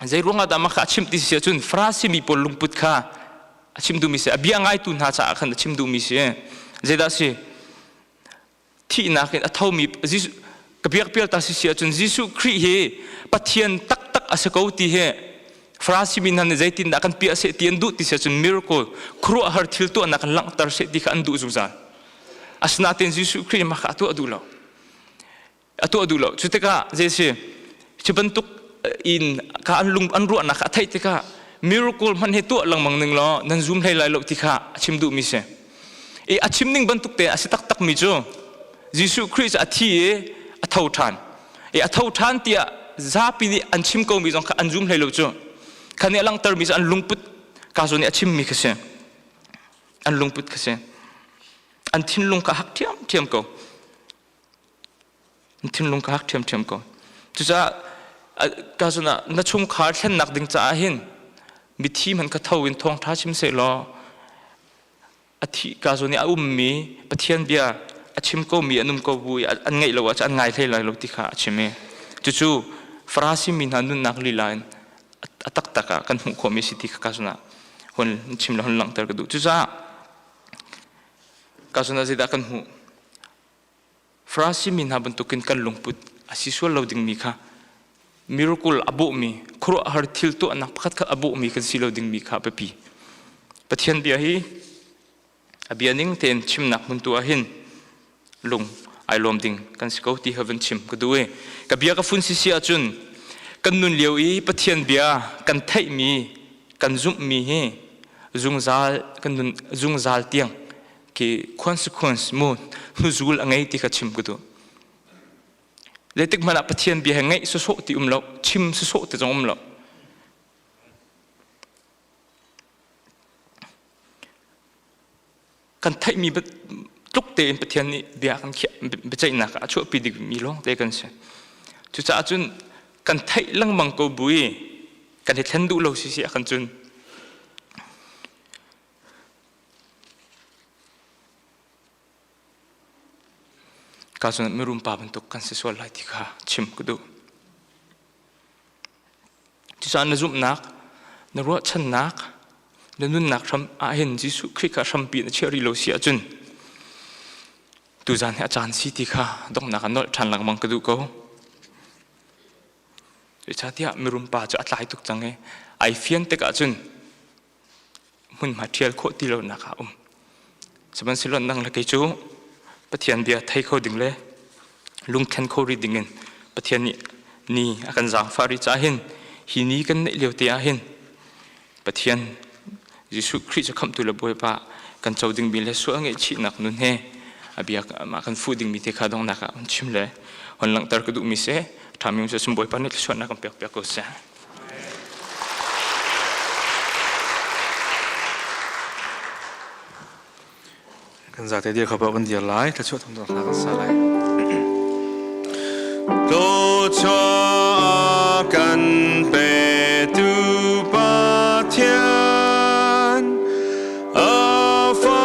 Speaker 9: zei ruangah dah mah kha a chimh ti si ahcun Farasi mi pawl lungput kha a chim duhmi si a bia ngaitu hna caah khan a chim duhmi si zeidah si thihnak in a thomi Jesuh ka biak pial ta si si ahcun Jesuh Khrih hi Pathian taktak a si ko ti hi Farasi mi hna nih zeitindah kan piah seh ti an duh ti si ahcun miracle khuaruahhar thil tuahnak kan langhter seh ti kha an duh zungzal asinain Jesuh Khrih mah kha a tuah duh lo a tuah duh lo cu tikah zei si cu bantuk in kha an lung an ruahnak kha a theih tikah miracle hmanh hi tuah lengmang ning law nan zum hlei lai lo ti kha a chim duhmi si i a chim ning bantuk te a si taktak mi cu Jesuh Khrih cu a thi i a tho ṭhan i a tho ṭhan tiah zapi nih an chim ko mi zong kha an zum hlei lo cu kha nih a langhter mi cu an lungput ka zawn nih a chim mi kha si an lungput kha si an thinlung kha hak ṭhiamṭhiam ko thinlung ka hak ṭhiamṭhiam ko. Cucaah ka zun ah na chungkhar thlennak ding caah hin mithi hmanh ka tho in thawngṭha chim sehlaw a thi ka zawn i a ummi Pathian bia a chim komi an um ko bu i an ngaih lo ahcun an ngai hlei lai lo ti kha a chim i cucu Farasi mi hna nunnak lila in a taktak ah kan hmuh khawhmi si ti kha ka zun ah hun chim le hun langhter ka duh. Cucaah ka zun ah zeidah kan hmuh? Farasi mi hna bantukin kan lungput a si sual lo dingmi kha miracle a bawhmi khuaruahhar thil tuahnak pakhat khat a bawhmi kan si lo dingmi kha a biapi. Pathian bia hi a bia ning tein chimnak hmun tu ah hin lung ai lawm ding kan si ko ti ha van chim ka duh i ka bia ka fun sisi ahcun kan nun lio i Pathian bia kan theihmi kan zumhmi hi zungzal kan nun zungzal tiang khi consequence mu hnuzul a ngei ti kha chim ka duh zeitik hmanh ah Pathian bia he ngaih sawsawh ti um lo chim sawsawh ti zong um lo kan theihmi tluk tein Pathian nih bia kan khiah biaceihnak ah a chuahpi dingmi lawng te kan si cucaah cun kan theih lengmang ko bu i kan i thlen duh lo si si ah kan cun Ka cun mirum pa bantuk kan si sual lai ti kha chim ka duh. Cucaah na zumhnak, na ruahchannak, na nunnak hram ahhin Jesuh Khrih kha hrampi na chiah rih lo si ahcun tuzaan hi a caan si ti kha donghnak ah nolh ṭhan lengmang ka duh ko. Zeicahtiah mirum pa cu a tlai tuk cang i ai fian tikah cun hmunhma ṭhial khawh ti lonak ah a um. Sihmanhsehlaw nang le kei cu Pathian bia thei kho ding le lungthlen kho rih dingin Pathian nih ni a kan zaangfah rih caah hin hi ni kan neih lio te ah hin Pathian Jesuh Khrih cu khamhtu le Bawipa kan co dingmi le sual ngaihchihnak nun he a bia mah kan fuh dingmi te kha donghnak ah hun chim le hun langhter ka duhmi si ṭhami cu sun Bawipa nih thluachuahnak kan pek piak ko seh.
Speaker 5: Kan zate dir kho kan dir lai thluachuah thong hla kan sa lai.
Speaker 10: Thluachuah kan petu Pathian a fa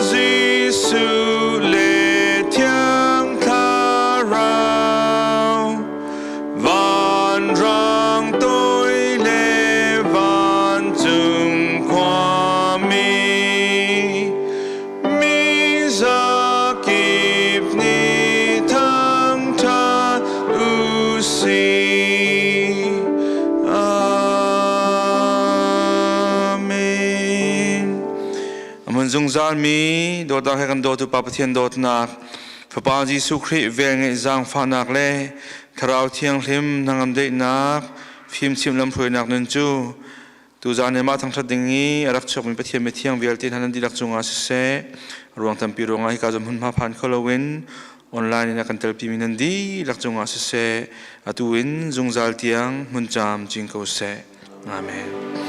Speaker 10: Jesuh le Thiang Thlarau Vanrang toi le vancung khuami mi zakip nih thangṭhat u sih. Amen.
Speaker 5: Amun zungzal mi dawtnak he kan dawtu Pa Pathian dawtnak Fapa Jesuh Khrih velngeih zaangfahnak le Thlarau Thianghlim hnangam daihnak fimchim lamhruainak nun cu tuzaan i mah thangṭhat ding i a rak chuakmi Pathian mithiang vialte hna nan dihlak cungah siseh ruang tampi ruangah hika zum hmunhma phan kho loin online in a kan telpimi nan dihlak cungah siseh atu in zungzal tiang hmun caam cing ko seh. Amen.